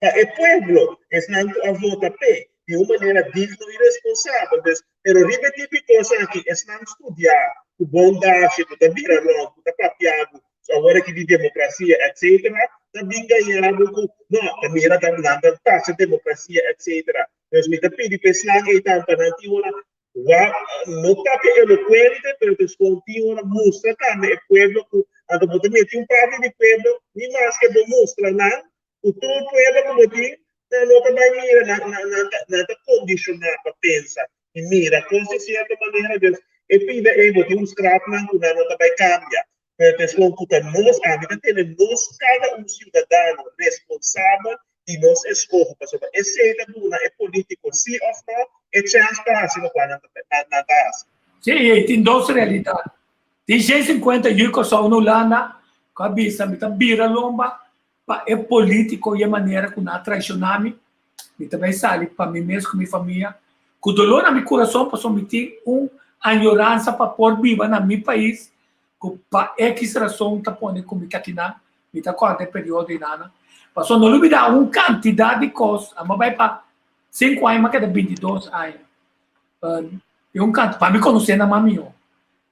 pa e pueblo, esnan ku a vota p'e, di un manera digno i responsabel. Dus, pero riba e tipo di kos aki, esnan studiá ku bon dashi, ku ta bira rònt, ku ta papia bo awor aki di demokrasia, etcetera, ta bin gaña bo ku, no, ta mira ta nan ta pasa demokrasia, etcetera. Dus mi ta pidi pa esnan ei tambe pa nan tin ora Wak no papia elocuente, pero ta escon tin ora mustra tambe e pueblo cu anto bo ta meti un parti di pueblo, ni maske bo mustra nan cu tur pueblo cu bo tin, nan no ta bay mira, nan, nan, nan ta, nan ta condiciona pa pensa y mira cos di cierto manera, dus e pida ey bo tin un scrap nan cu nan no ta bay cambia, pero ta escon cu ta nos, ami ta tene nos cada un ciudadano responsabel di nos eskoho pasobra esei ta duna e politico si of no e chens pa hasi lokual nan ta hasi. Sí, i tin dos realidat. Tin 150 yu Kòrsou na Hulanda ku a bisa mi ta bira lomba pa e politico i e manera ku nan a traishoná mi. Mi ta bai sali pa mi mes ku mi famia ku doló na mi kurason pasobra mi tin un añoransa pa por biba na mi pais ku pa ekis rason ta pone ku mi ta kinan, mi ta kòrda e periodo einanan. Pasobra no lubidá un kantidat di kos, amo bai pa sinku aña, mi a keda bintidos aña. Tin un kanti, pa mi konosé nan mas mihó,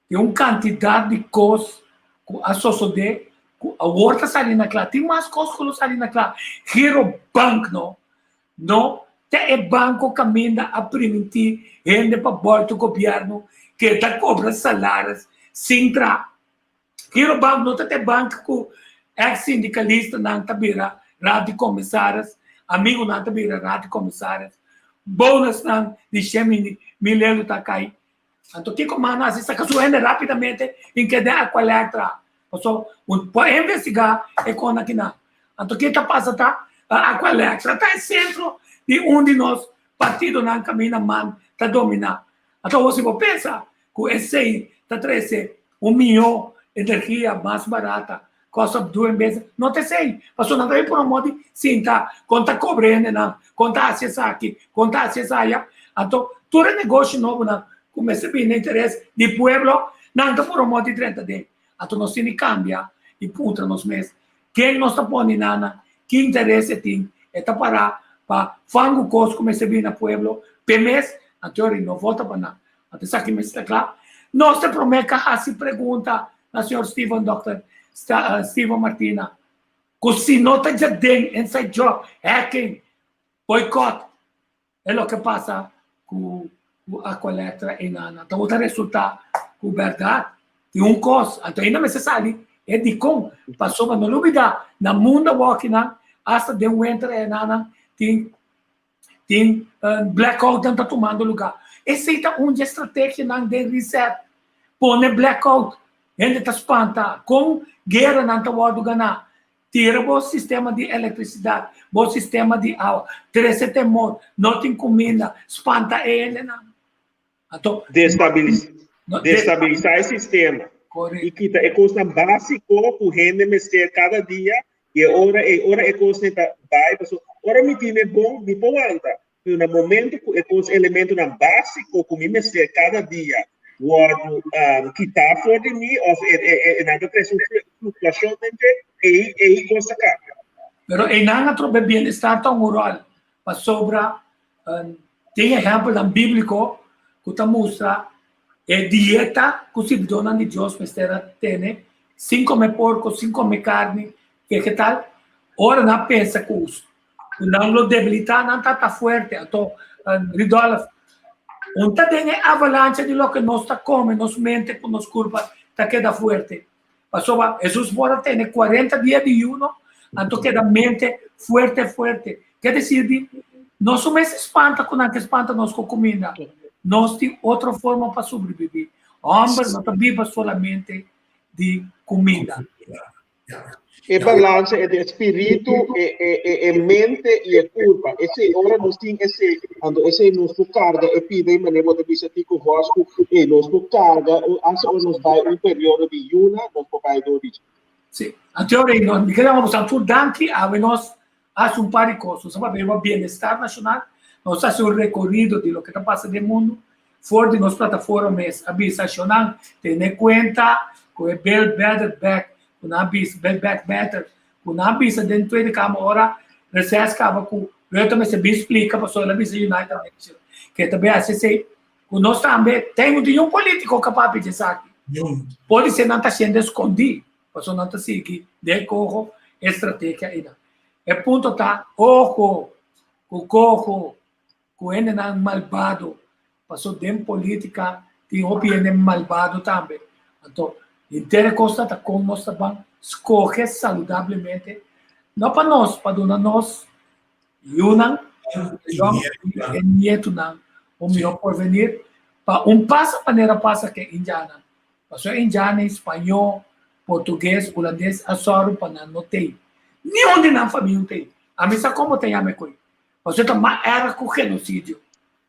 tin un kantidat di kos ku a sosodé ku awor ta sali na kla. Tin mas kos ku lo sali na kla. Giro Bank no, no ta e banko kaminda a primintí hende pa bòltu gobièrnu ke ta kobra salaris sin traha. Giro Bank no ta e bank ku èks sindikalistanan ta bira raad di komisaris, amigunan ta bira raad di komisaris, bonusnan di shen mil euro ta kai. Anto kiko manda hasi? Saka su hende rapidamente i keda den Aqualectra. Paso un por investigá e kos akinan. Anto ke ta pasa ta Aqualectra ta e sentro di un di nos partidonan kaminda man ta dominá. Anto awor si bo pensa ku esei ta trese un mihó energia mas barata cost of doing business, no ta esei. Pasobra nan ta bin promoti sinta kon ta kobra hendenan, kon ta hasi esaki, kon ta hasi esaya. Anto tur e negoshi nobonan ku mester bini na interes di pueblo, nan ta promoti drenta den. Anto nos tin di kambia i puntra nos mes ken nos ta pone nan, ki interes e tin, e ta para pa fangu kos ku mester bini na pueblo p'e mes, anto e no vota pa nan. Anto esaki mester ta kla. Nos ta promé ka hasi pregunta na señor Steven, Dòkter Steven Martina, ku si no ta djaden inside job, hacking, boycott, e loke pasa ku Aqualectra einan ta bo ta resultá ku bèrdat tin un kos. Anto ainda mester sali e dikon, pasobra no lubidá na mundu awokinan asta den wenter enanan tin Tin blackoutnan ta tumando lugar. Esei ta un di e strategianan den reset. Pone blackout, hende ta spanta. Kon gueranan ta wòrdu ganá? Tira bo sistema di elektrisidat, bo sistema di awa, trese temor, no tin kuminda, spanta e hendenan. Anto, Destabilisá e sistema i kita e kosnan básiko ku hende mester kada dia i e ora ei, ora e kosnan ta bai, pasobra ora mi tin e bon mi por wanta, pero na momento ku e kos elementonan básiko ku mi mester kada dia wòrdu kitá for di mi òf e nan ta trese un fluktuashon den dje, ei ei kos ta kambia. Pero einan atrobe bienestar ta un ròl pasobra Tin ehèmpelnan bíbliko ku ta mustra e dieta ku sirbidónan di Dios mester a tene sin kome porko, sin kome karni vegetal. Ora nan a pensa ku nan lo debilitá, nan ta fuerte. Anto, Rudolf, un ta den e avalancha di loke nos ta kome, nos mente ku nos kurpa ta keda fuerte. Pasobra Hesus por a tene kuarenta dia di yuno, anto keda mente fuerte fuerte. Ke desir di, nos no mester spanta ku nan ke spanta nos ku kuminda. Nos tin otro forma pa sobrevivi. Homber no ta biba solamente. di kuminda. E balansa entre e spiritu, e, e, e, e mente i e kurpa. Esei, ora nos tin esei, anto esei nos por karga e pida i manera bo ta bisa Tico Vos ku e nos por karga hasta ora nos bai un periodo di yuna, nos por bai dor di dje. Sí. Anto ora nos, mi kere yama boso tur danki, awe nos hasi un par di kos. Nos a papia riba bienestar nashonal, nos a hasi un rekorido di loke ta pasa den mundu. For di nos plataforma mes a bisa shonnan tene kuenta ku e Build Better Back ku nan a bisa, Build Back Better, ku nan a bisa den Tweede Kamer ora reses kaba ku Rutte mester bin splika pasobra el a bisa United Nations ke ta bin hasi esei. Ku nos tambe ten un tin un politiko ka papia di esaki. Pode ser nan ta hasiendo eskondí pasobra nan ta sigui den koho e strategia einan. E punto ta oho ku koho ku hendenan malbado, paso den politica tin hopi hende malbado tambe. Anto henter e kos ta kon nos ta ban skohe saludablemente, no pa nos, pa duna nos yunan i e nietunan un mihó porvenir, pa un pasa manera pasa ku e indiannan. Paso e indiannan spañó, portugues, hulandes a sòru pa nan no tei. Niun di nan famia no tei. Ami sa komo ta yama e koi. Pasobra ta mas erg ku genosidio.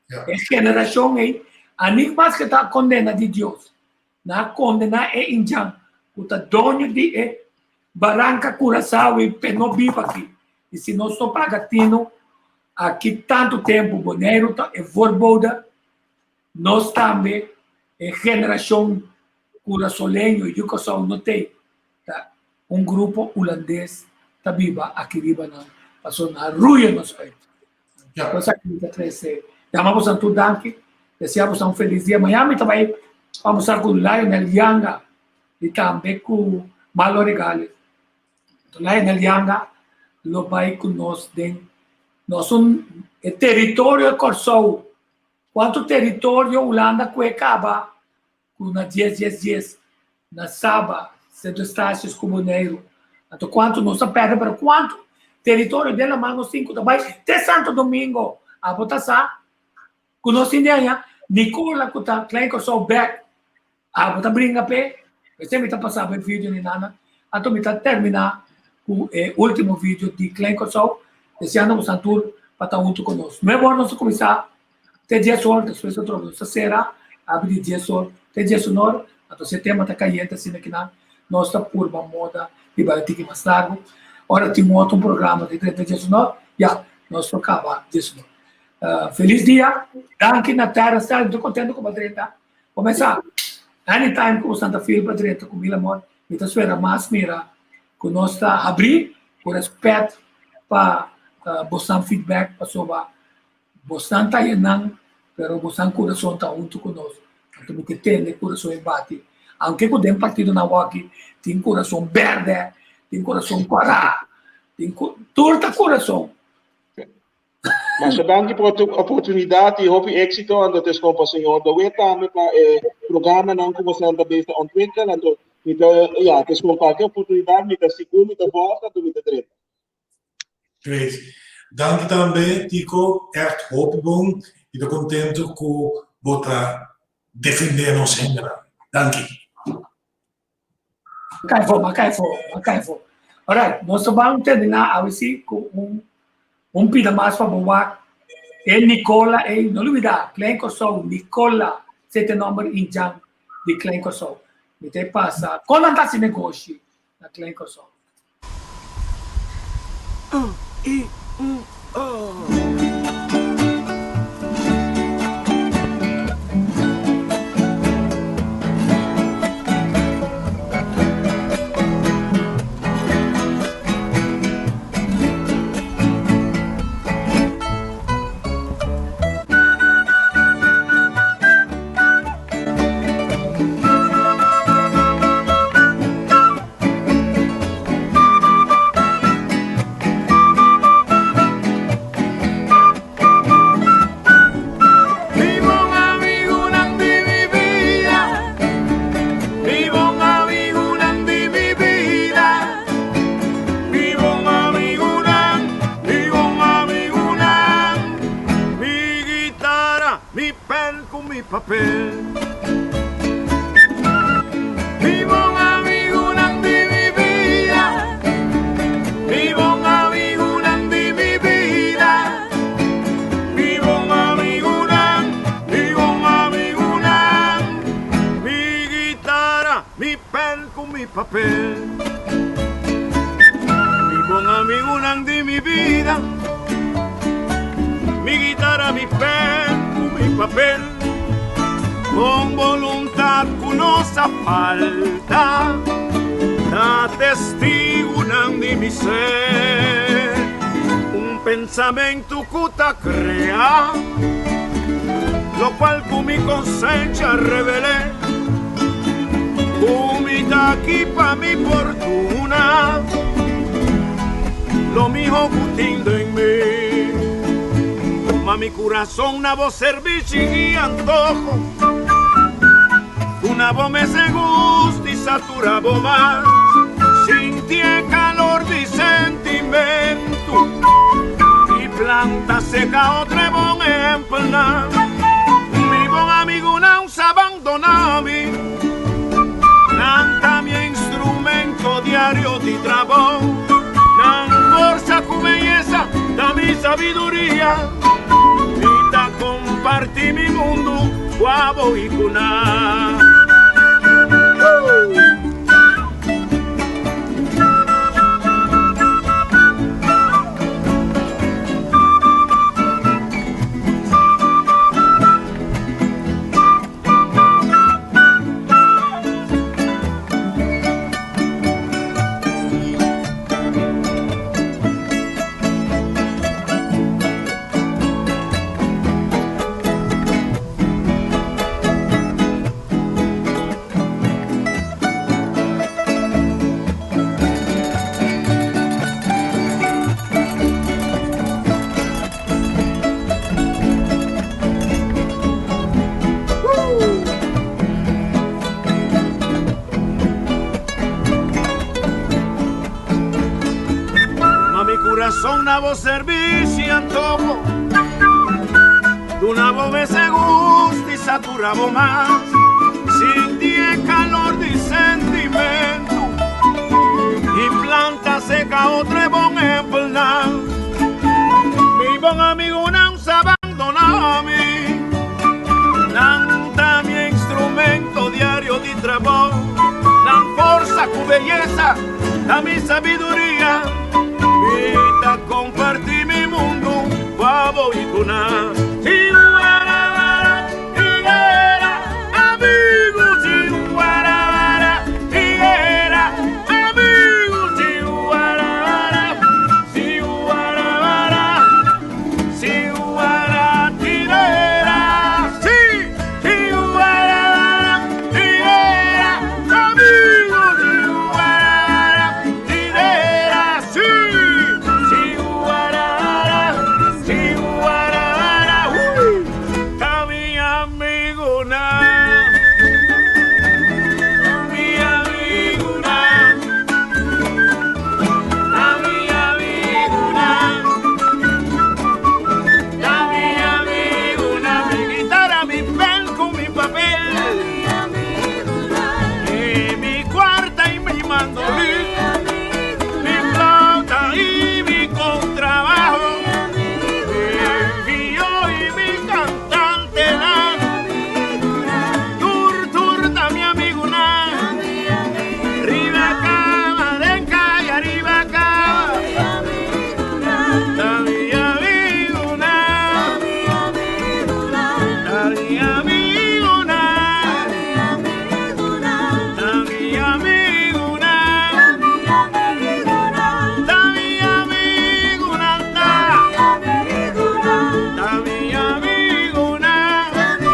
E generashon ei, a nik mas ke ta kondena di Dios. Nan a kondena e indjan ku ta doño di e baranka Curaçao ei p'e no biba aki. I si nos no paga tinu, aki tantu tempu Boneiru ta e voorbode, nos tambe e generashon kurasoleño i Kòrsou no t'ei. Ta un grupo hulandes ta biba aki riba nan pasobra nan a ruia nos uit. Nos aki ta trese. Yama boso tur danki. Desea boso un felis dia. Mañana mi ta bai pa almorsar ku Lionel Yanga i tambe ku Malo Regales. Lionel Yanga lo bai ku nos den nos un e teritorio di Kòrsou. Kuantu teritorio Hulanda ku e kaba ku na dies dies dies na Saba, Sint Eustatius ku Boneiru. Anto kuantu nos a pèrdè pero kuantu teritorio den laman nos tin ku ta bai te Santo Domingo. Abo ta sa ku nos tin di aña Nicola ku ta Klein Kòrsou bèk. Abo ta bringa p'e. P'esei mi ta pasa bo e video ni nana. Anto mi ta terminá ku e último video di Klein Kòrsou deseando boso tur pa ta huntu ku nos. Nuebe ora nos ta kuminsá. Te dies or, despues otro nos ta sera, abi di dies or te dies un or, anto si e tema ta kayente asina kinan, nos ta purba moda di bai un tiki mas largu. Ora tin un otro programa di drenta dies un or, ya, nos lo kaba dies un or. Felis dia, danki na Terra Style, mi ta kontento ku bo a drenta. Bo mesa, anytime ku bo santa feel pa drenta ku mil amor, mi ta spera mas mira ku nos ta habrí ku respet pa bosan feedback pasobra Bosnan ta yenan, pero bosnan kurason ta huntu ku nos. Anto mi ke tende kurason e bati. Aunke ku den partidonan awaki tin kurason bèrdè, tin kurason kòrá, tin tur ta kurason. Masha danki pa e oportunidat i hopi éksito anto ta eskompa señor De Wit tambe pa e programanan ku bosnan ta bes ta ontwikkel anto mi ta ya ta eskompa ke oportunidat mi ta sigur mi ta vòlta anto mi ta drenta. Great. Danki tambe Tico, echt hopi bon y ta contento cu bo ta defende nos hendenan. Danki. Cai fo, ma cai fo, ma cai fo. Alright, nos ta ban termina awe si cu un un pida mas pa bo wak e Nicola ey, no lubida, Klein Kòrsou, Nicola, esei ta e nomber indjan di Klein Kòrsou. Mi ta e pasa, kon nan ta hasi negoshi na Klein Kòrsou? Uh, i, uh, oh. Mi papel. Mi bon amigo. papel. Mi bon amigunan di mi bida, mi guitara, mi pen ku mi papel. Bon boluntat ku no sa falta, ta testigunan di mi ser. Un pensamentu ku ta krea, lokual ku mi konsencha revel'é. Ku mi ta aki pa mi fortuna, lo miho ku tin den mi. Ma mi kurason na bo serbishi i antoho, Duna bo mester gusta i satura bo mas. Sinti e kalor di sentimentu i planta seka otro e bon ehempelnan. Mi bon amigunan sa bandona mi, nan ta mi instrumento diario di trabou. Nan forsa ku beyesa ta mi sabiduria, mi ta komparti mi mundu ku abo i ku nan. Ma mi kurason na bo servisi antoho, Duna bo mester gusta i satura bo mas, Sinti e kalor di sentimentu i planta seka otro e bon ehempelnan. Mi bon amigunan sa bandona mi, Nan ta mi instrumento diario di trabou, Nan forsa ku beyesa ta mi sabiduria.